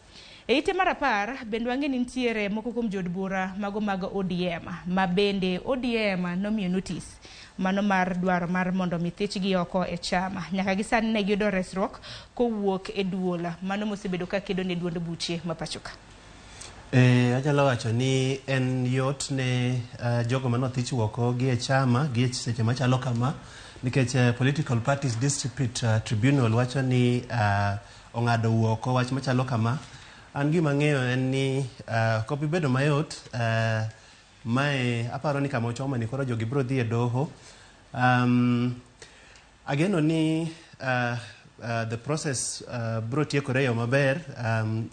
E ite mar 10 bende wang'e ni nitiere moko kuom jood bura mago mag ODM ma bende ODM nomiyo notice mano mar dwaro mar mondo mi thichgi oko e chama. Nyaka gi sani ne giyudo resruok kowuok e duol mano mosebedo ka kedo ne duond buche ma pacho ka. Anyalo wacho ni en yot ne jogo manothich oko gi e chama gi e seche machalo kama nikech Political Parties Dispute Tribunal wacho ni ong'ado oko wach machalo kama. An gima ang'eyo en ni ok obi bedo mayot. Mae aparo ni kama ochome ni koro jogi biro dhi e doho. Ageno ni the process biro tiekore e yo maber,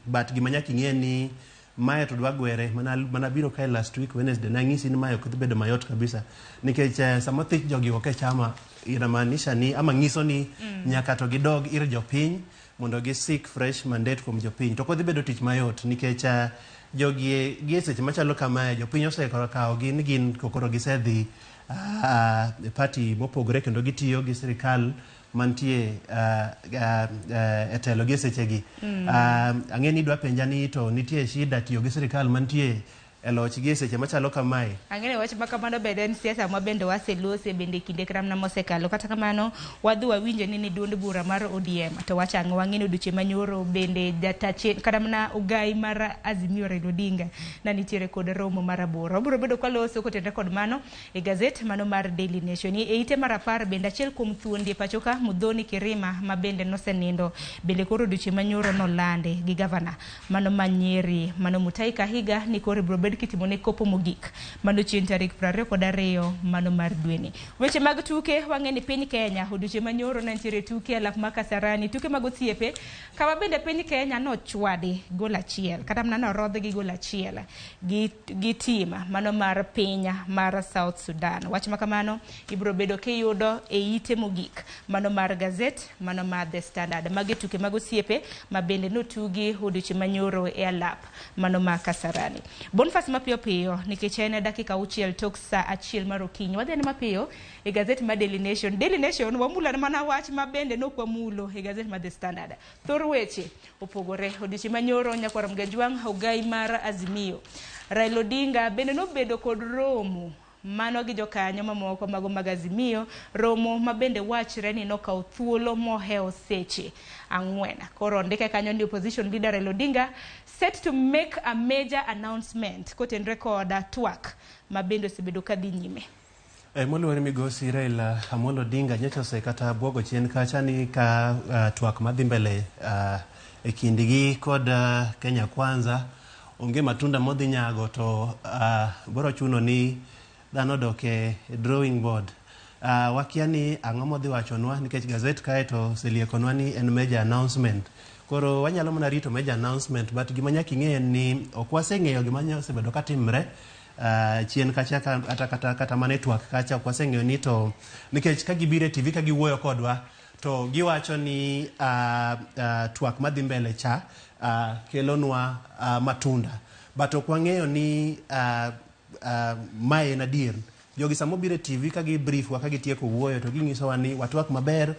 but gima nyaka ing'e ni mae to dwa gwere mana biro kae last week Wednesday nang'isi ni mae ok dhi bedo mayot kabisa nikech sama thich jogi ok e chama inamaanisha ni ama ng'iso ni nyaka to gidog ir jopiny. Mondo gi seek fresh mandate kuom jopiny. To ok odhi bedo tich mayot nikech jogi gi e seche machalo kamae jopiny osekoro kawo gi ni gin koro gisedhi e party mopogore kendo gitiyo gi sirikal mantie e telo gi e sechegi. Ang'e ni idwa penja ni to nitie shida tiyo gi sirikal mantie e loch gi e seche machalo kamae. Ang'e wach ma kamano bende en siasa ma bende waselose bende kinde kata mosekalo. Kata kamano wadhi wawinjo ni duond bura mar ODM to wacho ang'o wang'e ni odiochieng' manyoro bende jatache kata mana ogai mar Azimio Raila Odinga na nitiere kod romo mar aboro. Wabiro bedo kwaloso kotenore kod mano e gazet mano mar Daily Nation. E ite mar 10 bende achiel kuom thuondi e pacho ka Muthoni Kirima ma bende nosenindo bende koro odiochieng' manyoro nolande gi gavana mano ma Nyeri mano Mutahi Kahiga ni koro ibiro bed kitimone kopo mogik mano chieng' tarik 22 mano mar dweni. Weche mag tuke wang'e ni piny Kenya odiochieng' manyoro ne nitiere tuke alap ma Kasarani tuke mag osiepe kama bende piny Kenya nochwadi gol achiel kata mana norodh gi gol achiel gi tim mano mar piny mar South Sudan. Wach ma kamano ibiro bedo kiyudo e ite mogik mano mar gazet mano mar The Standard. Magi tuke mag osiepe ma bende notugi odiochieng' manyoro e alap mano ma Kasarani. Boniface mapiyo piyo nikech en dakika 6 tok saa 1 mar okinyi. Wadhi ane mapiyo e gazet mar Daily Nation. Daily Nation wamulo mana wach ma bende nokwamulo e gazet mar The Standard. Thor weche opogore. Odiochieng' manyoro nyakwar Mgajwang' ogai mar Azimio Raila Odinga bende nobedo kod romo mano gi jokanyo mamoko mago mag Azimio, romo ma bende wachre ni nokawo thuolo mohewo seche 4. Koro ondike kanyo ni opposition leader Raila Odinga set to make a major announcement kotenore kod twak ma bende osebedo kadhi nyime. Moluor migosi Raila Amolo Odinga nyocha osekata buogo chien kacha ni ka twak madhi mbele e kindgi kod Kenya Kwanza onge matunda modhi nyago to boro chuno ni dhano odok e drawing board. Wakia ni ang'o modhi wachonwa nikech gazet kae to oseliekonwa ni en major announcement. Koro wanyalo mana rito major announcement, but gima nyaka ing'e en ni ok waseng'eyo gima osebedo katimre chien kacha kata mana e twak kacha ok waseng'eyo ni to nikech ka gibiro e TV ka giwuoyo kodwa to giwacho ni twak madhi mbele cha kelonwa matunda, but ok wang'eyo ni mae en adier. Jogi sama obiro e TV ka gi brief wa ka gitieko wuoyo to ginyisowa ni watwak maber,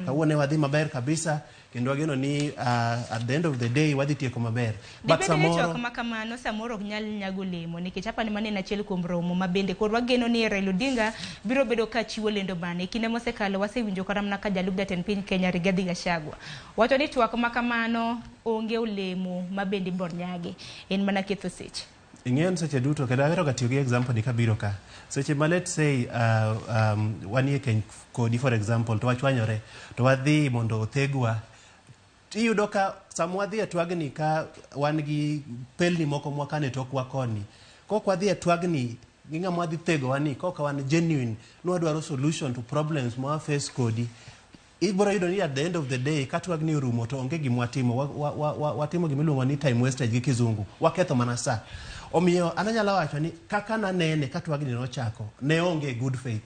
kawuono wadhi maber kabisa kendo wageno ni at the end of the day wadhi tieko maber. But samoro twak ma kamano samoro ok nyal nyago olemo nikech apani mano en achiel kuom romo ma bende koro wageno ni Raila Odinga biro bedo ka chiwo lendo mane. Kinde mosekalo wasewinjo kata mana ka jalup jatend piny Kenya Rigathi Gachagua wacho ni twak ma kamano onge olemo ma bende ibiro nyagi, en mana ketho seche. Ing'eyo ni seche duto kendo ahero ga tiyo gi example ni kabiro ka. Seche ma let's say wanie keny kodi for example to wachwanyore to wadhi mondo othegwa, iyudo ka sama wadhi e twagni ka wan gi pelni moko mwakane tokwa koni, kok wadhi e twagni gi ng'ama wadhi thegowa ni koka wan genuine ni wadwaro solution to problems ma waface kodi, ibiro yudo ni at the end of the day ka twagni orumo to onge gima watimo, watimo gima iluongo ni time wastage gi kizungu, waketho mana saa. Omiyo an anyalo wacho ni kaka nanene ka twagni nochako ne onge good faith.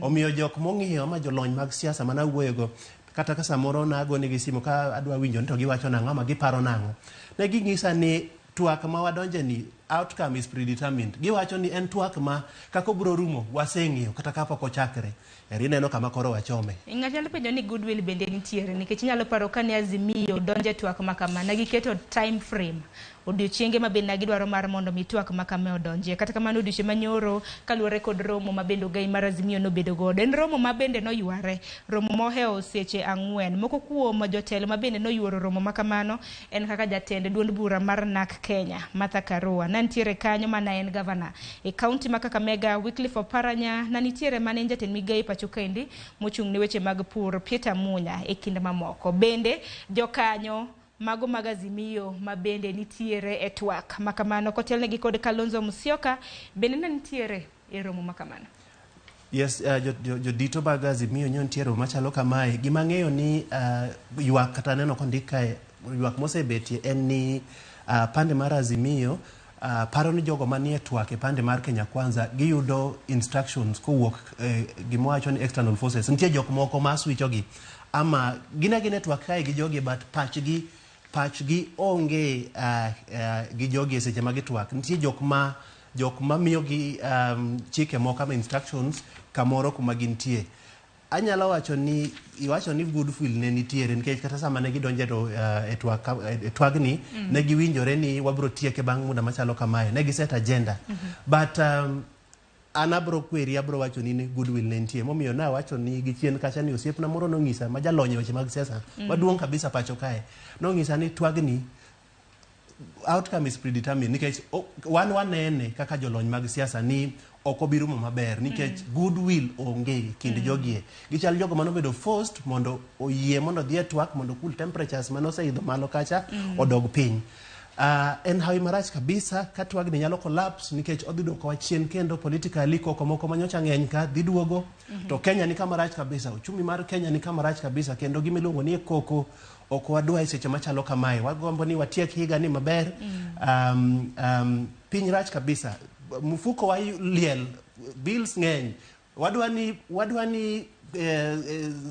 Omiyo jok mong'iyo ama jolony mag siasa mana wuoyogo kata ka samoro nagonegi simu ka adwa winjo ni to giwacho nang'o ama giparo nang'o, ne ging'isa ni twak ma wadonje ni outcome is predetermined. Giwacho ni en twak ma kaka obiro rumo waseng'eyo kata kapok ochakre. Eri ineno kama koro wachome. Ng'ato nyalo penjo ni goodwill bende nitiere nikech inyalo paro ka ne Azimio donje twak ma kama ne giketo time frame odiochienge ma bende gidwaro mar mondo mi twak ma kama odonjie. Kata kamano odiochieng' manyoro kaluwore kod romo ma bende ogai mar Azimio nobedo godo, en romo ma bende noyware, romo mohewo seche 4. Moko kuom jotelo ma bende noyuoro romo ma kamano en kaka jatend duond bura mar NARC Kenya Martha Karua, ne nitiere kanyo mana en gavana e kaunti ma Kakamega Wycliffe Oparanya, na nitiere mane en jatend migawo e pacho kaendi mochung' ne weche mag pur Peter Munya e kind mamoko. Bende jokanyo mago mag Azimio ma bende nitiere e twak ma kamano kotelnegi kod Kalonzo Musyoka bende ne nitiere e romo ma kamano. Yes, jodito mag Azimio nyo nitie romo machalo kamae. Gima ang'eyo ni ywak kata neno kondik kae, ywak mosebetie en ni pande mar Azimio paro ni jogo manie twak e pande mar Kenya Kwanza giyudo instructions kowuok gima wacho ni external forces. Nitie jok moko ma switcho gi Ama gin agina e twak kae gi jogi, but pachgi onge gi jogi e seche ma gitwak. Nitie jok ma miyogi chike moko ama instructions kamoro kuma gintie. Anyalo wacho ni iwacho ni goodwill ne nitiere, nikech kata sama ne gidonjo e twak e twagni ne giwinjore ni wabro tieke bang' muda machalo kamae, ne giset agenda. But an abro kweri, abro wacho ni goodwill ne nitie. Momiyo nawacho ni gi chien kacha ni osiepna moro nong'isa, ma jalony e weche mag siasa maduong' kabisa pacho kae, nong'isa ni twagni outcome is predetermined, nikech wan wanene kaka jolony mag siasa ni ok obi rumo maber, nikech goodwill onge e kind jogie. Gichal jogo manobedo forced mondo oyie mondo odhi e twak mondo cool temperatures manoseidho malo kacha odog piny. En hawi marach kabisa ka twagni nyalo collapse, nikech odhi duokowa chien kendo politically. Koko moko manyocha ng'eny ka dhi duogo to Kenya ni kama rach kabisa, uchumi mar Kenya ni kama rach kabisa, kendo gimiluongo ni koko ok wadwa e seche machalo kamae. Wagombo ni watiek higa ni maber. Piny rach kabisa, mfuko wa liel, bills ng'eny. Wadwa ni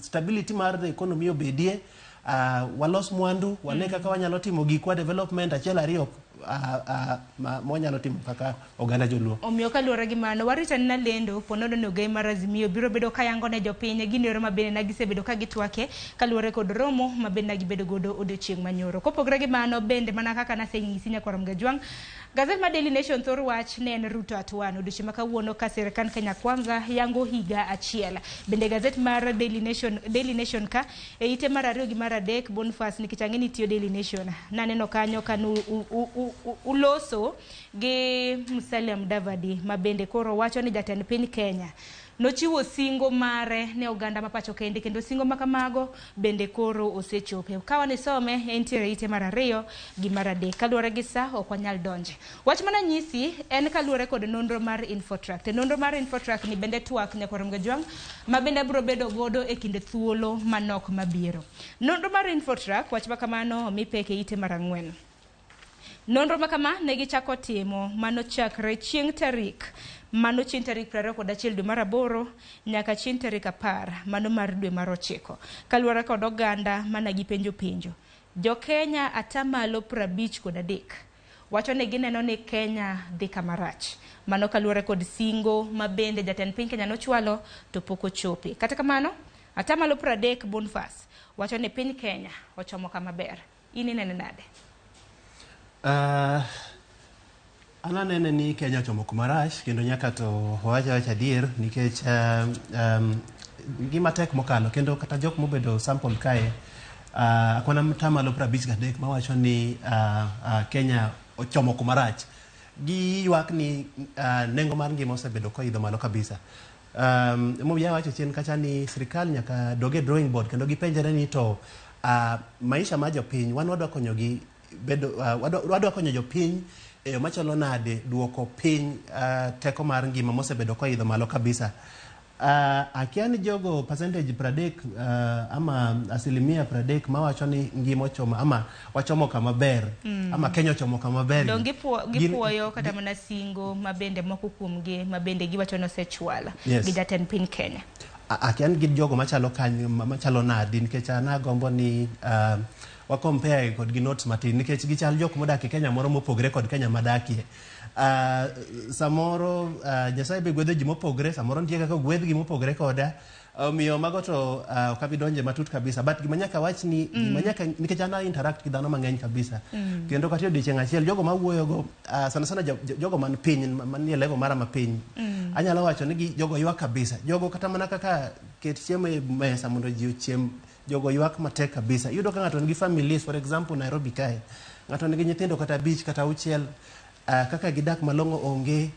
stability mar the economy obedie, walos mwandu, wane kaka wanyalo timo gikwa development achiel ariyo mwanyalo timo kaka oganda joluo. Omiyo kaluwore gi mano, warito anena lendo ponono ni ogai mar Azimio biro bedo kayango ne jopiny gin yore mabende na gisebedo ka gitwake kaluwore kod romo mabende na gibedo godo odiochieng' manyoro. Kopogore gi mano bende, mana kaka nasenyisi, nyakwar Mgajwang', gazet mar Daily Nation thor wach ne en Ruto at one odiochieng' ma kawuono ka sirkand Kenya Kwanza yango higa achiel. Bende gazet mar Daily Nation ka e ite mar ariyo gi mar adek, Boniface, nikech ang'e ni tiyo Daily Nation, naneno kanyo ka nu uloso gi Musalia Mudavadi, ma bende koro wacho ni jatend piny Kenya nochiwo singo mare ne oganda ma pacho kende, kendo singo ma kamago bende koro osechope. Ka wanisome, entiere ite mar ariyo gi mar adek. Kaluwore gi sa, ok wanyal donje. Wach mana nyisi en kaluwore kod nonro mar Infotrack. To nonro mar Infotrack ni bende twak, nyakwar Mgajwang', ma bende abiro bedo godo e kinde thuolo manok mabiro. Nonro mar Infotrack, wach ma kamano omi pek e ite mar ang'wen. Nonro ma kama ne gichako timo mano chakre chieng' tarik 21 dwe mar aboro nyaka chieng' tarik 10 mano mar dwe mar ochiko. Kaluwore kod oganda mana gipenjo penjo. Jo-Kenya 53% wacho ni gineno ni Kenya dhi kama rach. Mano kaluwore kod singo ma bende jatend piny Kenya nochwalo to pok ochope. Kata kamano, 30%, Boniface, wacho ni piny Kenya ochomo kama ber. In inene nade? An anene ni Kenya ochomo kuma rach, kendo nyaka to wawach awacha adier, nikech ngima tek mokalo, kendo kata jok mobedo sample kae kwan 53% mawacho ni Kenya ochomo kuma rach. Giywak ni nengo mar ngima osebedo koidho malo kabisa. Emomiyo awacho chien kacha ni sirikal nyaka dog e drawing board kendo gipenjre ni to maisha mar jopiny, wan wadwa konyogi bedo wadwa konyo jopiny e yo machalo nade duoko piny teko mar ngima mosebedo koidho malo kabisa. Akia ni jogo percentage 30 ama 30% mawacho ni ngima ochomo ama wachomo kama ber ama Kenya ochomo kama ber. Dong gipuoyo kata mana singo ma bende moko kuomgi ma bende giwacho ni osechwal gi jatend piny Kenya. Akia ni gin jogo machalo kanyo machalo nadi, nikech an agombo ni wa compare kod gi notes matin, nikech gichal jok modak e Kenya moro mopogre kod Kenya madakie. Samoro Nyasaye be gwedho ji mopogre, samoro nitie kaka ogwedhgi mopogre koda. Omiyo mago to ok abi donje matut kabisa, but gima nyaka wach ni gima nyaka, nikech an a interact gi dhano mang'eny kabisa kendo kata e odiochieng' achiel jogo mawuoyogo sana sana jogo man piny manie level mara mapiny, anyalo wacho ni jogo ywak kabisa. Jogo kata mana kaka ket chiemo e mesa mondo ji ochiem, jogo ywak matek kabisa. Iyudo ka ng'ato nigi families, for example Nairobi kae ng'ato nigi nyithindo kata abich kata auchiel, kaka gidak malong'o onge.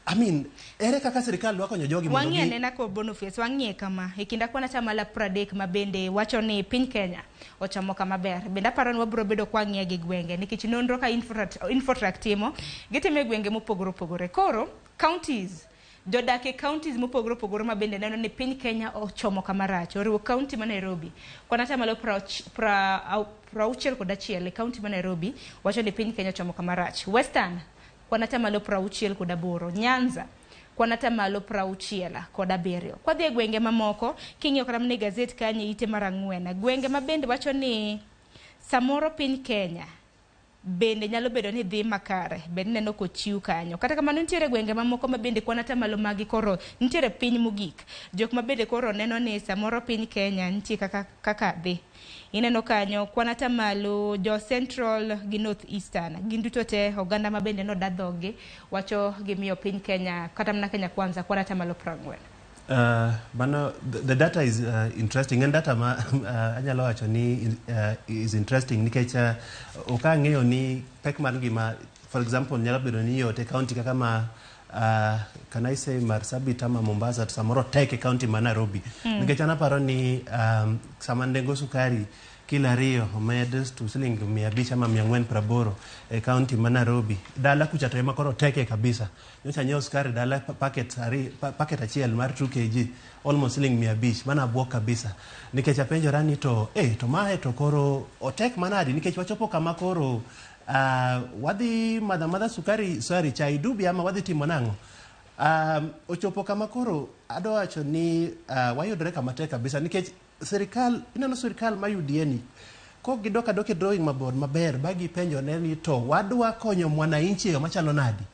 I mean, ere kaka sirikal dwa konyo jogi mondo Wang'i anena ko Boniface, wang'iye kama e kind akwan 30% ma bende wacho ni piny Kenya ochomo kama ber. Bende aparo ni wabiro bedo kwang'iye gi gwenge, nikech nonro ka Infotrack timo, gitimo e gwenge mopogore opogore. Koro counties, jodak e counties mopogore opogore ma bende neno ni piny Kenya ochomo kama rach oriwo county ma Nairobi kwan 61% e county ma Nairobi wacho ni piny Kenya ochomo kama rach. Western kwan 68, Nyanza Kwan atamalo 67. Kwadhi e gwenge mamoko, king'iyo kata mana e gazet kanyo e ite mar 4, gwenge ma bende wacho ni samoro piny Kenya bende nyalo bedo ni dhi makare, bende neno kochiw kanyo. Kata kamano nitiere gwenge mamoko ma bende kwan atamalo magi koro nitiere piny mogik. Jok ma bende koro neno ni samoro piny Kenya nitie kaka dhi. Ineno kanyo kwan atamalo jo Central gi North Eastern, gin duto te oganda ma bende noda dhoggi wacho gimiyo piny Kenya kata mana Kenya Kwanza kwan atamalo 40. Mano, the data is interesting. En data ma anyalo wacho ni is interesting nikech ok ang'eyo ni pek mar ngima, for example, nyalo bedo ni yot e county kaka ma can I say Marsabit ama Mombasa, to samoro tek e county ma Nairobi. Nikech an aparo ni sama nengo sukari kilo 2 omed to siling 500 ama 480 e county ma Nairobi. Dala kucha to ema koro teke kabisa. Nyocha nyiewo sukari dala packet achiel mar 2 kg almost siling 500, mana buok kabisa. Nikech apenjora ni to to mae to koro otek manadi, nikech wachopo kama koro wadhi madha madha sukari, sorry, chai dubi ama wadhi timo nang'o? Ochopo kama koro adwa wacho ni wayudore kama tek kabisa nikech sirikal, ineno sirikal ma UDA ni kok gidok adok e drawing board maber ba gipenjo ne ni to wadwa konyo mwananchi e yo machalo nadi.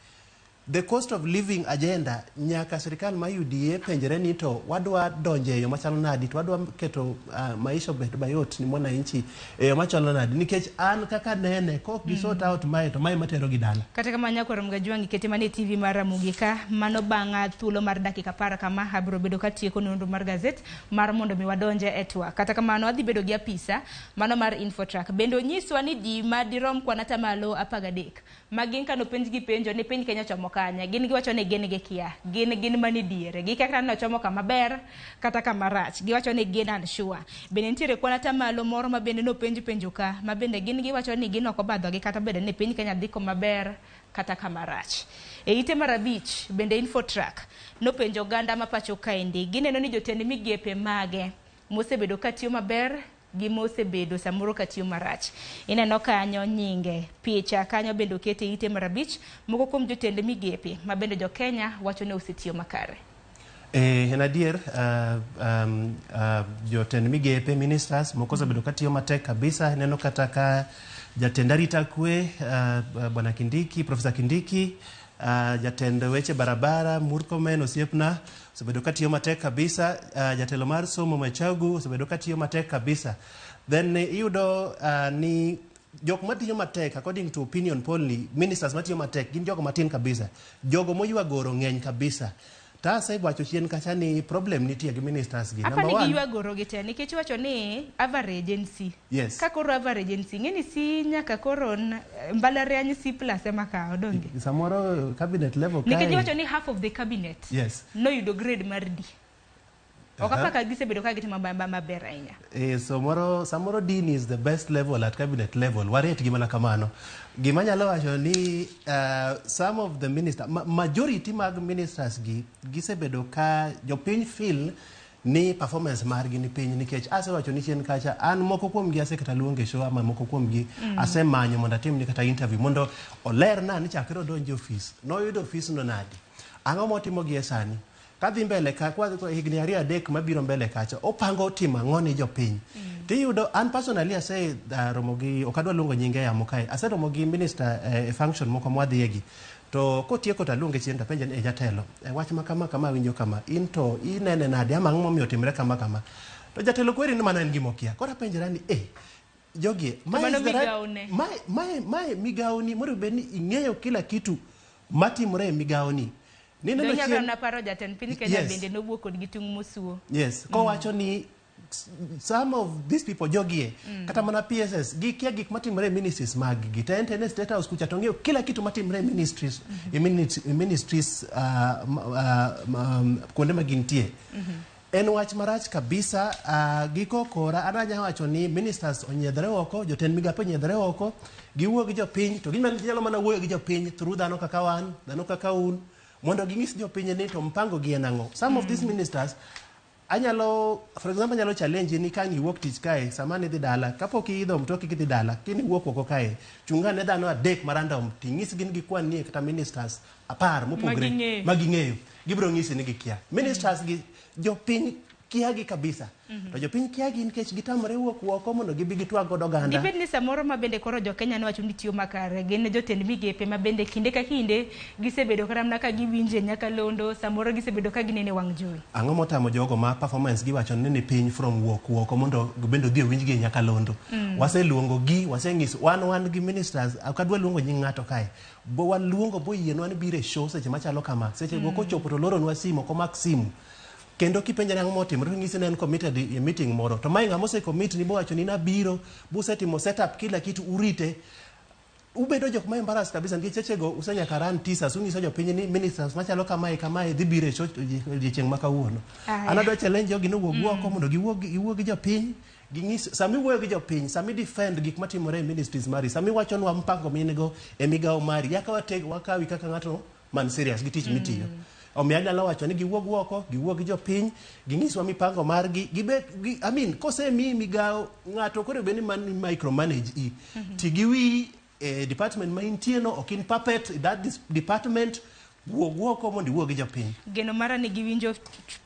The cost of living agenda nyaka sirikal ma UDA penjre ni to wadwa donje e yo machalo nadi, to wadwa keto maisha obed mayot ni mwananchi e yo machalo nadi, nikech an kaka nene kok gi sort out mae to mae matero gi dala. Kata kamano nyakwar Mgajwangi kete mana e TV mar Ramogi ka, mano bang' thuolo mar dakika 10 kama abiro bedo katieko nonro mar gazet mar mondo mi wadonje e twak. Kata kamano adhi bedo gi apisa mano mar Infotrack. Bende onyiswa ni ji madirom kwan atamalo 13 ma gin kano penj gi penjo ni piny Kenya ochomo kanye, gin giwacho ni gin gikia, gin mani diere, gikia kata ni ochomo kama ber kata kama rach, giwacho ni gin unsure. Bende nitiere kwan atamalo moro ma bende nopenj penjo ka, ma bende gin giwacho ni gin ok obadhogi kata bedo ni piny Kenya dhi koma ber kata kama rach. E ite mar 5 bende Infotrack nopenjo oganda ma pacho kaendi, gineno ni jotend migepe mage mosebedo katiyo maber gi mosebedo samoro katiyo marach. Ineno kanyo nyinge, picha kanyo bende okete ite mar 5, moko kuom jotend migepe ma bende jo Kenya wacho ni osetiyo makare. En adier, jotend migepe, ministers moko osebedo katiyo matek kabisa. Ineno kata ka jatend arita kwe, Bwana Kindiki, Professor Kindiki, jatend weche barabara Murkomen osiepna osebedo katiyo matek kabisa, jatelo mar somo Machagu osebedo katiyo matek kabisa. Then iyudo ni jok matiyo matek according to opinion poll ni ministers matiyo matek gin jogo matin kabisa, jogo moywa goro ng'eny kabisa. Ta asewacho chien kacha ni problem nitie gi ministers gi. Number 1, giywa goro gi te nikech iwacho ni average en C. Yes. Ka koro average en C, ng'eni C nyaka koro mbalariany C plus ema kawo, donge? Samoro cabinet level kae. Nikech iwacho ni half of the cabinet. Yes. Noyudo grade mar D. Ok apar ka gisebedo ka gitimo maber ahinya. Samoro D is the best level at cabinet level. Waret gi mana kamano. Gima nyalo wacho ni some of the minister, majority mag ministers gi gisebedo ka jopiny feel ni performance margi ni piny, nikech asewacho ni chien kacha an moko kuom gi asekata luonge show ama moko kuom gi asemanyo mondo atimni kata interview mondo olerna ni chakre odonje ofis noyudo ofis no nadi, ang'o motimo gi e sani, kadhi mbele ka kwa higni 2 3 mabiro mbele kacha opango timo ang'o ni jopiny. Tiyudo an personally ase romo gi, ok adwa luongo nyinge yamo kae, aseromo gi minister e function moko mwadhiye to kotieko to aluonge chien to apenje ni jatelo, wach ma kama kama awinjo kama, in to inene nade ama ang'o momiyo otimre kama kama, to jatelo kweri ni mano en gima okia. Koro apenjora ni jogi mae migawoni mondo bed ni ing'eyo kila kitu matimore e migawoni. Nineno chien naparo jatend piny Kenya bende nowuok kod gi tung' mosuo. Yes, kowacho ni some of these people jogie kata mana PSS gikia gik matimore e ministries mag gi, to en State House kucha to ng'eyo kila kitu matimore e ministries, e ministries kuonde ma gintie. En wach marach kabisa. Giko kora an anya wacho ni ministers onyiedhre oko, jotend migape onyiedhre oko, giwuo gi jopiny to ginyalo mana wuoyo gi jopiny through dhano kaka wan, dhano kaka un, mondo ging'is jopiny ni to mpango gi en ang'o. Some of these ministers Anyalo, for example, anyalo challenge ni ka ang' iwuok tich kae, sama nidhi dala, kapok iidho mtoki kidhi dala, kiniwuok oko kae, chung ane dhano adek ma random, ting'isgi ni gikwan nie kata ministers 10 mopogre ging'eyo. ma ging'eyo. Gibiro ng'isi ni gikia. Ministers gi jopiny kia gi kabisa. To jopiny kia gi nikech gitamore wuok oko mondo gibi gitwag kod oganda. Dibed ni samoro ma bende koro jokenya nowacho ni tiyo makare gin jotend migepe ma bende kinde ka kinde gisebedo kata mana ka giwinje nyakalondo, samoro gisebedo ka ginene wang' jowi. Ang'o motamo jogo ma performance giwacho ni ni piny from wuok oko mondo bende odhi owinjgi e nyakalondo? Waseluongo gi, waseng'iso, wan gi ministers, ok adwa luongo nying ng'ato kae. Bo waluongo boyienwa ni biro e show seche machalo kama. Seche go kochopo to loronwa simu, ok omak simu. Kendo kipenje ni ang'o motimore, to ng'isi ni en committed e meeting moro. To mae ng'ama ose commit ni bowacho ni nabiro, busetimo setup kila kitu urite. Ubedo jok ma embarrassed kabisa nikech sechego usenyaka run teasers, unyiso jopiny ni ministers machalo kamae kamae dhi biro e show odiechieng' ma kawuono. Aya. An adwa challenge jogi ni owuog oko mondo giwuo gi jopiny, ging'is sama iwuoyo gi jopiny, sama i defend gik matimore e ministries mari, sama iwachonwa mpango ma in go e migawo mari, yaka wateg wakawi kaka ng'ato man serious gi tich mitiyo. Omiyo anyalo wacho ni giwuog oko, giwuo gi jopiny, ging'iswa mipango margi, gibet, gi, I mean, kosemiyi migawo, ng'ato koro bed ni man micromanage i. Ti gi wiyi e department ma intie no, ok in puppet in that department, wuog oko mondo iwuo gi jopiny. Geno mara ni giwinjo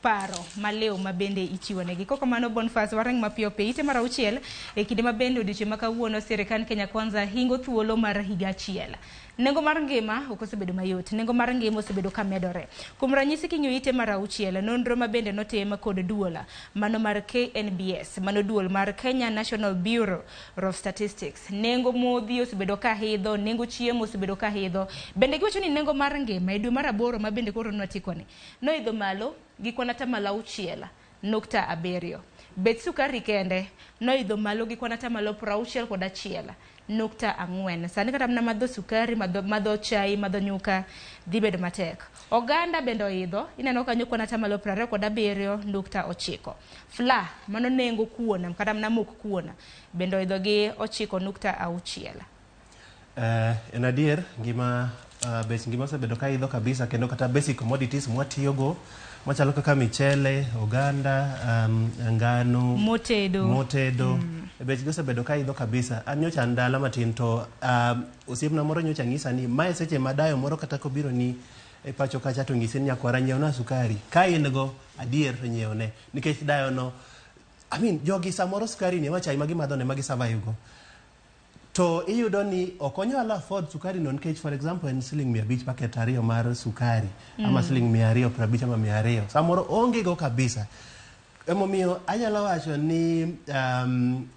paro maliw ma bende ichiwo negi. Kok kamano Boniface, warang mapiyo piyo ite mar 6 e kinde ma bende odiochieng' ma kawuono sirikand Kenya Kwanza hingo thuolo mar higa achiel. Nengo mar ngima ok osebedo mayot, nengo mar ngima osebedo ka medore. Kuom ranyisi king'iyo ite mar 6, nonro ma bende notim kod duol mano mar KNBS, mano duol mar Kenya National Bureau of Statistics. Nengo modhi osebedo ka idho, nengo chiemo osebedo ka idho. Bende giwacho ni nengo mar ngima e dwe mar 8 ma bende koro nwatikoni noidho malo gi kwan 6.7%. Bech sukari kende noidho malo gi kwan 61.4%. Sani kata mana madho sukari, madho chai, madho nyuka dhi bedo matek. Oganda bende oidho, ineno kanyo kwan 27.9%. Flour, mano nengo kuon, kata mana mok kuon, bende oidho gi 9.6. En adier, ngima, bech ngima osebedo ka idho kabisa, kendo kata basic commodities mwatiyogo machalo kaka michele, oganda, ngano, motedo, bechgi osebedo ka idho kabisa. An nyocha an dala matin to osiepna moro nyocha ng'isa ni mae seche ma dayo moro kata kobiro ni e pacho kacha to ng'isi ni nyakwara nyiewna sukari. Ka in go adier to nyiewne nikech dayo no, I mean, jogi samoro sukari ni ema chai ma gimadho ne ma gisurvive go. To iyudo ni ok onyal afford sukari no nikech for example en siling 500 packet 2 mar sukari ama siling 250 ama 200. Samoro onge go kabisa. Emomiyo anyalo wacho ni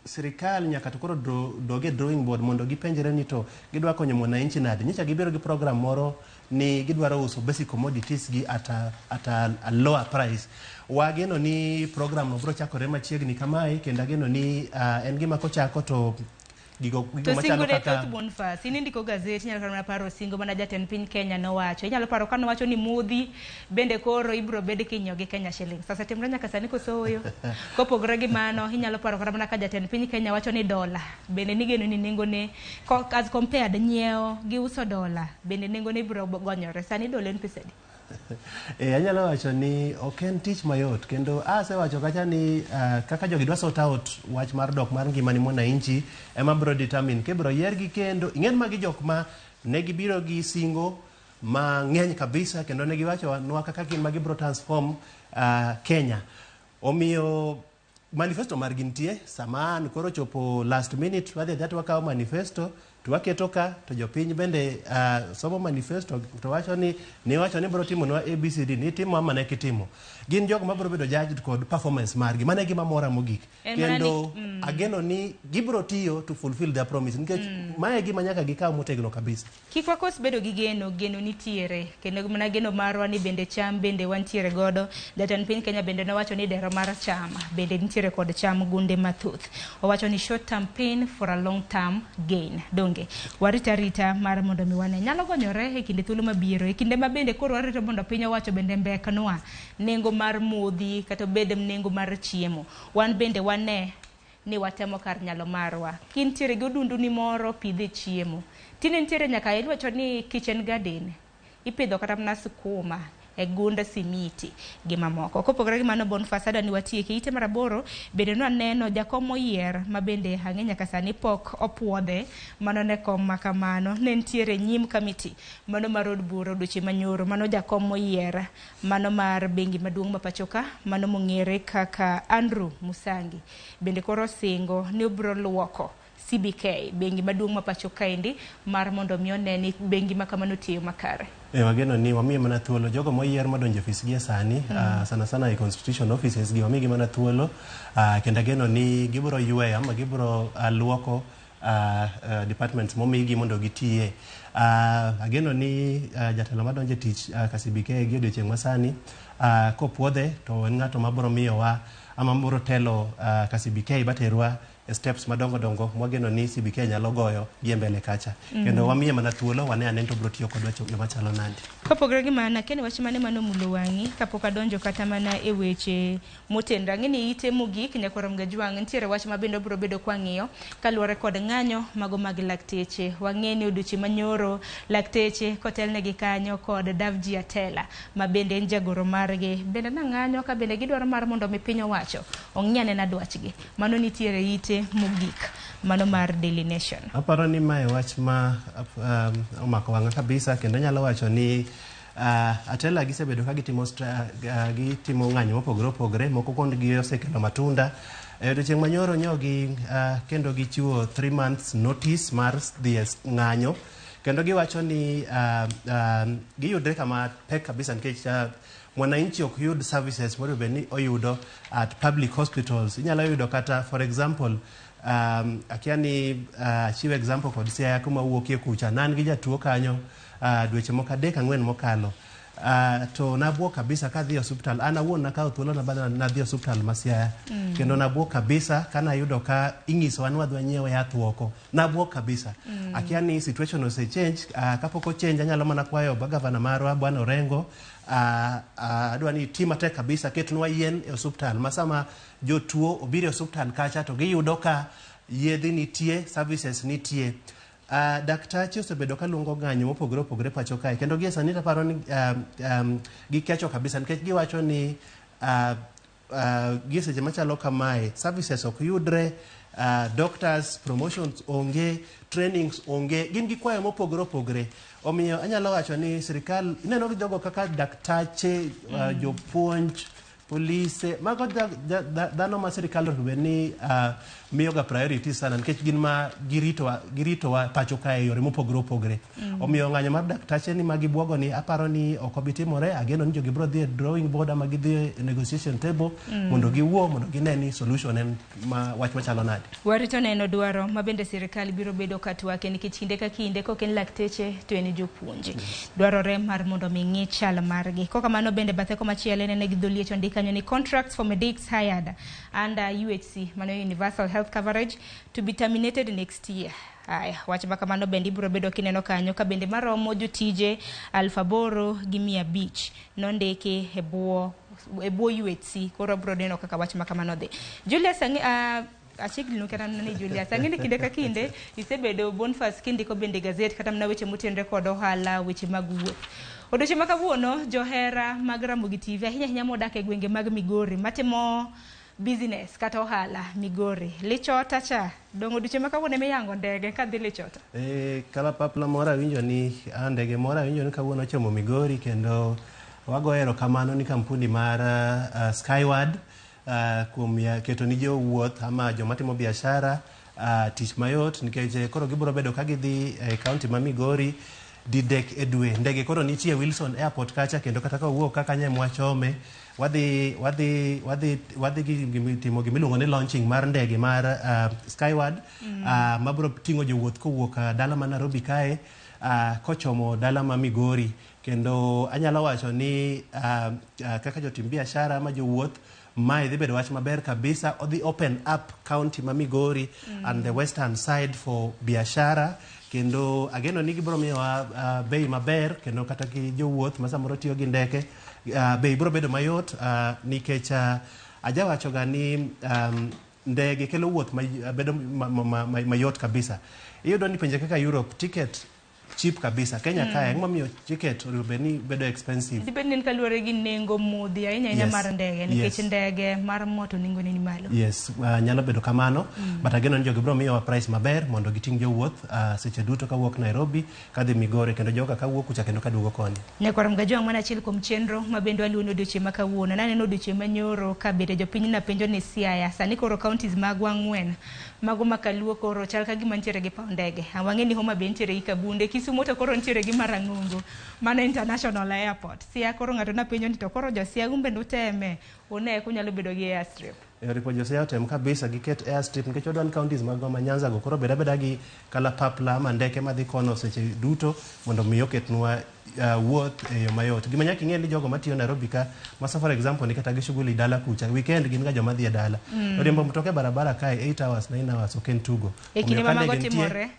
sirikal nyaka to koro dog e drawing board mondo gipenjre ni to gidwa konyo mwananchi nade. Nyocha gibiro gi program moro ni gidwaro uso basic commodities gi at a lower price. Wageno ni program no biro chakore machiegni kamae, kendo ageno ni en gima kochako to gigo To machalo singo ne kaka thoth Boniface, in indiko gazet, inyalo kata mana paro singo mana jatend piny Kenya nowacho. Inyalo paro ka nowacho ni modhi bende koro ibiro bed kinyiewo gi Kenya shillings. Sasa timre nyaka sani koso ooyo? Kopogore gi mano, inyalo paro kata mana ka jatend piny Kenya wacho ni dola bende nigeno ni nengone as compared nyiewo gi uso dola bende nengone biro gonyore. Sani dola en pesa adi? Anyalo wacho ni ok en tich mayot, kendo asewacho kacha ni kaka jogi dwa sort out wach mar dok mar ngima ni mwananchi ema biro determine kibiro yiergi. Kendo ing'en magi jok ma ne gibiro gi singo mang'eny kabisa, kendo ne giwacho nwa kaka gin ma gibiro transform Kenya. Omiyo manifesto margi nitie, sama an koro chopo last minute wadhi adhiya to wakawo manifesto to waketo ka to jopiny bende somo manifesto to wacho ni niwacho ni biro timonwa ABCD nitimo ama ne kitimo. Gin jogo mabiro bedo judged kod performance margi. Mano e gima mora mogik. En mana ni- Kendo ageno ni gibiro tiyo to fulfill their promise nikech mae e gima nyaka gikaw motegno kabisa. Kik wakos bedo gi geno, geno nitiere. Kendo mana geno marwa ni bende cham bende wantiere godo. Jatend piny Kenya bende nowacho ni dero mar cham bende nitiere kod cham gunde mathoth. Owacho ni short term pain for a long term gain. Donge warit arita mar mondo mi wane nyalo gonyore e kinde thuolo mabiro. E kinde ma bende koro warito mondo piny owacho bende mbeknwa nengo mar modhi kata obed nengo mar chiemo. Wan bende wane ni watemo kar nyalo marwa. Kintiere gi odunduni moro, pidhe chiemo. Tinde nitiere nyaka iwacho ni kitchen garden. Ipidho kata mana sukuma, e gund simiti gi mamoko. Kopogore gi mano, Boniface, adwa ni watieki ite mar 8 bende nwaneno jakom moyier ma bende ang'e nyaka sani pok opuodhe mano ne kom ma kamano ne nitiere nyim kamiti mano mar od bura odiochieng' manyoro, mano jakom moyier mano mar bengi maduong' ma pachoka mano mong'ere kaka Andrew Musangi bende koro singo ni obiro luoko CBK, bengi maduong' ma pacho kaendi, mar mondo mi one ni bengi ma kamano tiyo makare. E, wageno ni wamiye mana thuolo jogo moyier madonjo e ofis gie sani, sana sana e constitution offices gi, wamigi mana thuolo, kendo ageno ni gibiro yweyo ama gibiro luoko departments momigi mondo gitiye. Ageno ni jatelo madonjo e tich ka CBK gi odiochieng' masani, kopuodhe to en ng'ato mabiro miyowa ama biro telo ka CBK baterwa e steps madongo dongo mwageno ni CBK nyalo goyo gi e mbele kacha. Kendo wamiye mana thuolo wane ane to biro tiyo kodwa yo machalo nade. Kopogore gi mano, akia ni wach mane manomulo wang'i kapok adonjo kata mana e weche motenre. Ang'e ni ite mogik nyakwar Mgajwang' nitiere wach ma bende obiro bedo kwang'iyo kaluwore kod ng'anyo mago mag lakteche. Wang'e ni odiochieng' manyoro lakteche kotelnegi kanyo kod Davji Atela ma bende en jagoro margi bende nang'anyo ka bende gidwaro mar mondo mi piny owacho ong'i anena dwachgi. Mano nitiere ite mogik mano mar Daily Nation. Aparo ni mae wach ma omako wang'a kabisa, kendo anyalo wacho ni Atela gisebedo ka gitimo gitimo ng'anyo mopogore opogore, moko kuondgi osekelo matunda. E odiochieng' manyoro nyogi kendo gichiwo 3 months notice mar dhi e ng'anyo, kendo giwacho ni giyudre kama pek kabisa nikech mwananchi ok yud services monego bed ni oyudo at public hospitals. Inyalo yudo kata, for example, akia ni achiw example kod Siaya kuma wuokie kucha, ne an gi jatuo kanyo dweche moko 3-4 mokalo. To nabuok kabisa kadhi e osuptal. An awuon nakawo thuolo na bana nadhi e osuptal ma Siaya. Kendo nabuok kabisa kanayudo ka inyisowa ni wadhi wanyiew yath oko. Nabuok kabisa. Akia ni situation ose change, kapok o change anyalo mana kwayo gavana marwa Bwana Orengo, adwa ni iti matek kabisa, ketnwa yien e osuptal ma sama jotuo obiro e osuptal kacha to giyudo ka yedhe nitie, services nitie. Daktache osebedo ka luongo ng'anyo mopogore opogore pacho kae, kendo gie sani taparo ni gikecho kabisa nikech giwacho ni gie seche machalo kamae services ok yudre, doctors promotions onge, trainings onge, gin gi kwayo mopogore opogore. Omiyo anyalo wacho ni sirikal ineno gi jogo kaka daktache, jopuonj, polise, mago dhano ma sirikal onego bed ni miyoga priority sana nikech gin ma giritowa pacho kae e yore mopogore opogore. Omiyo ng'anyo mar daktache ni ma gibuogo ni aparo ni ok obi timore. Ageno ni jogi biro dhi e drawing board ama gidhi e negotiation table mondo giwuo mondo gine ni solution en ma wach machalo nade. Warito neno dwaro ma bende sirikal biro bedo ka twake nikech kinde ka kinde kok en lakteche to en jopuonje. Dwarore mar mondo mi ng'i chal margi. Kokamano bende bathe komachielo inene gi dholiech ondik kanyo ni contracts for medics hired under UHC, mano Universal Health Coverage, to be terminated next year. Aya, wach ma kamano bende ibiro bedo kineno kanyo ka bende maromo jotije 8,500 nondiki e bwo UHC. Koro biro neno kaka wach ma kamano dhi. Julius, ang'e achiegni kata mana ni Julius, ang'e ni kinde ka kinde isebedo Boniface kindiko bende gazet kata mana weche motenore kod ohala, weche mag wuoth. Odiochieng' ma kawuono johera mag Ramogi TV ahinya ahinya modak e gwenge mag Migori matimo business kata ohala Migori. Lichota cha, dong' odiochieng' ma kawuono emiyango ndege kadhi Lichota. E, kalapapla moro awinjo ni ndege moro awinjo ni kawuono ochomo Migori, kendo wago erokamano ni kampuni mar Skyward kuom keto ni jowuoth ama joma timo biashara tich mayot nikech koro gibiro bedo ka gidhi e kaunti ma Migori didek e dwe. Ndege koro nitie Wilson Airport kacha, kendo kata ka wawuok kaka kanyo mwachome wadhi timo gimiluongo ni launching mar ndege mar Skyward mabiro ting'o jowuoth kowuok dala ma Nairobi kae kochomo dala ma Migori. Kendo anyalo wacho ni kaka jotim biashara ma jowuoth, mae dhi bedo wach maber kabisa. Odhi open up county ma Migori and the western side for biashara, kendo ageno ni gibiro miyowa bei maber, kendo kata gi jowuoth ma samoro tiyo gi ndeke, bei biro bedo mayot, nikech ajawacho ga ni ndege kelo wuoth ma, bedo mayot kabisa. Iyudo ni pinje kaka Europe ticket cheap kabisa. Kenya kae ang'o momiyo ticket onego bed ni bedo expensive? Dibed ni en kaluwore gi nengo modhi ahinya ahinya mar ndege nikech ndege mar mo to nengone ni malo. Yes, nyalo bedo kamano, but ageno ni jogi biro miyowa price maber mondo giting' jowuoth seche duto kawuok Nairobi kadhi Migori, kendo joka kawuok kucha kendo kaduogo koni. Nyakwar Mgajwang', mano achiel kuom chenro ma bende waluwo ni odiochieng' ma kawuono. Naneno odiochieng' manyoro ka bende jopiny napenjo ni Siaya, sani koro counties magwa ang'wen mago ma kaluo koro chal ka gima nitiere gi paw ndege. Wang'e ni Homa Bay nitiere gi Kabunde, Kisumo to koro nitiere gi Marang'ongo, mano international airport. Siaya koro ng'ato napenjo ni to koro jo Siaya un bende uteme, une kunyalo bedo gi airstrip. E oripo jo Siaya otem kabisa giket airstrip, nikech wadwa ni counties magwa ma Nyanza go koro bed abeda gi kalapapla ama ndeke madhi kono seche duto mondo mi oketnwa wuoth e yo mayot. Gima nyaka ing'e ni jogo matiyo Nairobi ka, masa for example ni kata gi shughuli dala kucha, weekend gin ga joma dhi e dala. Riembo mtoka e barabara kae 8 hours, 9 hours ok en tugo. E kinde Omiyo ma ka mago ndege nitie, timore,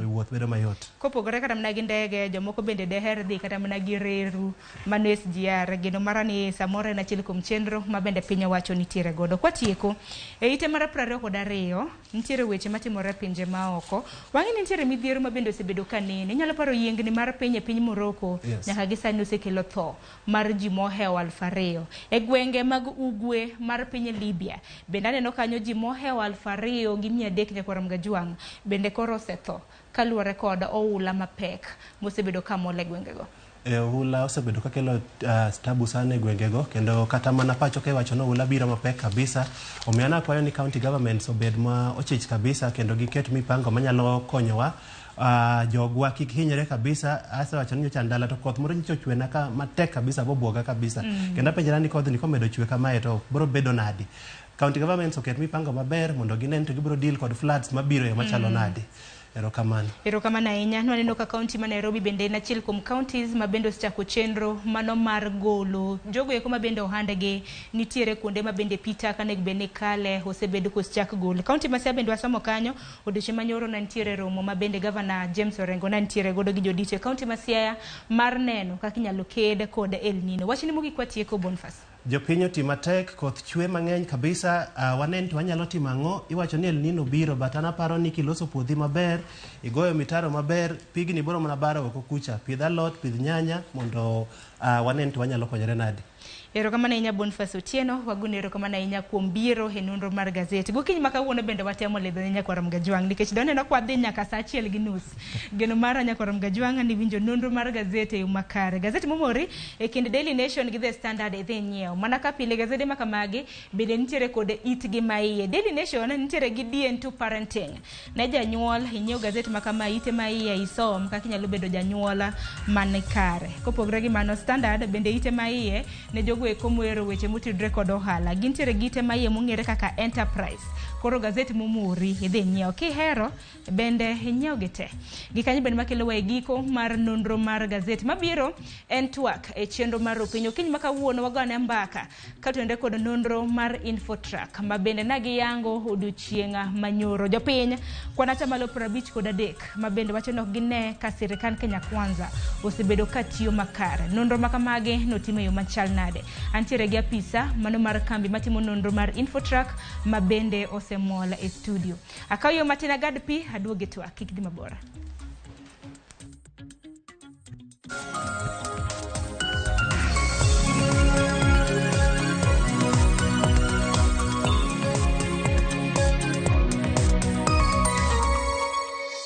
to wuoth bedo mayot. Kopogore kata mana gi ndege, jomoko bende deher dhi kata mana gi reru, mano SGR. Geno mara ni samoro en achiel kuom chenro ma bende piny owacho nitiere godo. Kwatieko, e ite mar 22 nitiere weche matimore e pinje maoko. Wang'e ni nitiere midhiero ma bende osebedo ka nene. Inyalo paro yiengni mar piny e piny Morocco, nyaka gi sani osekelo tho mar ji mohewo 2000. E gwenge mag ugwe mar piny Libya, bende aneno kanyo ji mohewo 2300 nyakwar Mgajwang' bende koro osetho kaluwore kod oula mapek mosebedo ka mol e gwengego. Oula osebedo kakelo tabu sana e gwengego, kendo kata mana pacho ka iwacho ni oula biro mapek kabisa. Omiyo an akwayo ni county governments obed ma ochich kabisa kendo giket mipango manyalo konyowa jogwa kik hinyre kabisa. Asewacho ni nyocha ndala to koth moro nyocha ochwena ka matek kabisa bobwoga kabisa. Kendo apenjora ni kodhni komedo chwe kamae to biro bedo nadi. County governments oket mipango maber mondo ginen to gibiro deal kod floods mabiro e yo machalo nadi. Erokamano. Erokamano ahinya. Nwaneno ka kaunti ma Nairobi bende en achiel kuom counties ma bende osechako chenro mano mar golo jogo eko ma bende ohandgi nitiere kuonde ma bende pi taka onego bed ni kale osebed kosechak gol. Kaunti ma Siaya bende wasomo kanyo odiochieng' manyoro ne nitiere romo ma bende gavana James Orengo ne nitiere godo gi jodito e kaunti ma Siaya mar neno kaka inyalo ked kod El Nino. Wachni mogik watieko, Boniface. Jopiny oti matek, koth chwe mang'eny kabisa. Wanen to wanyalo timo ang'o? Iwacho ni El Nino biro, but an aparo ni kiloso puothi maber, igoyo mitaro maber, pigni biro mana baro oko kucha. Pidh alot, pidh nyanya mondo wanen to wanyalo konyore nade. Erokamano ahinya Boniface Otieno, wagoni erokamano ahinya kuom biro e nonro mar gazet. Gokinyi ma kawuono bende watemo lidho ne nyakwar Mgajwang' nikech doneno kwa dhi nyaka saa 1:30. Geno mara nyakwar Mgajwang' ni winjo nonro mar gazet e yo makare. Gazet momori e kind Daily Nation gi The Standard idhi nyiewo. Mana ka pile gazede ma kamagi bende nitiere kod itgi ma iye. Daily Nation nitiere gi DN2 Parenting. Ne janyuol inyiew gazet ma kama ite ma iye isom kaka inyalo bedo janyuol man kare. Kopogore gi mano Standard bende ite ma iye ne jogo eko mohero weche motudore kod ohala. Gintiere gi ite ma iye mong'ere kaka Enterprise. Koro gazet momori idhi nyiew. Kihero bende inyiew gi te. Gikanyo bende makelowa e giko mar nonro mar gazet mabiro en twak e chenro mar Opiny. Okinyi ma kawuono wagone mbaka katenore kod nonro mar Infotrack ma bende nagiyango odiochieng' manyoro. Jopiny kwan atamalo 53 ma bende wacho ni ok gine ka sirikand Kenya Kwanza osebedo ka tiyo makare. Nonro ma kamagi notim e yo machal nade? Antiere gi apisa mano mar kambi matimo nonro mar Infotrack ma bende osemol e studio. Akaw yo matin agad pi aduoge twak, kik dhi mabor.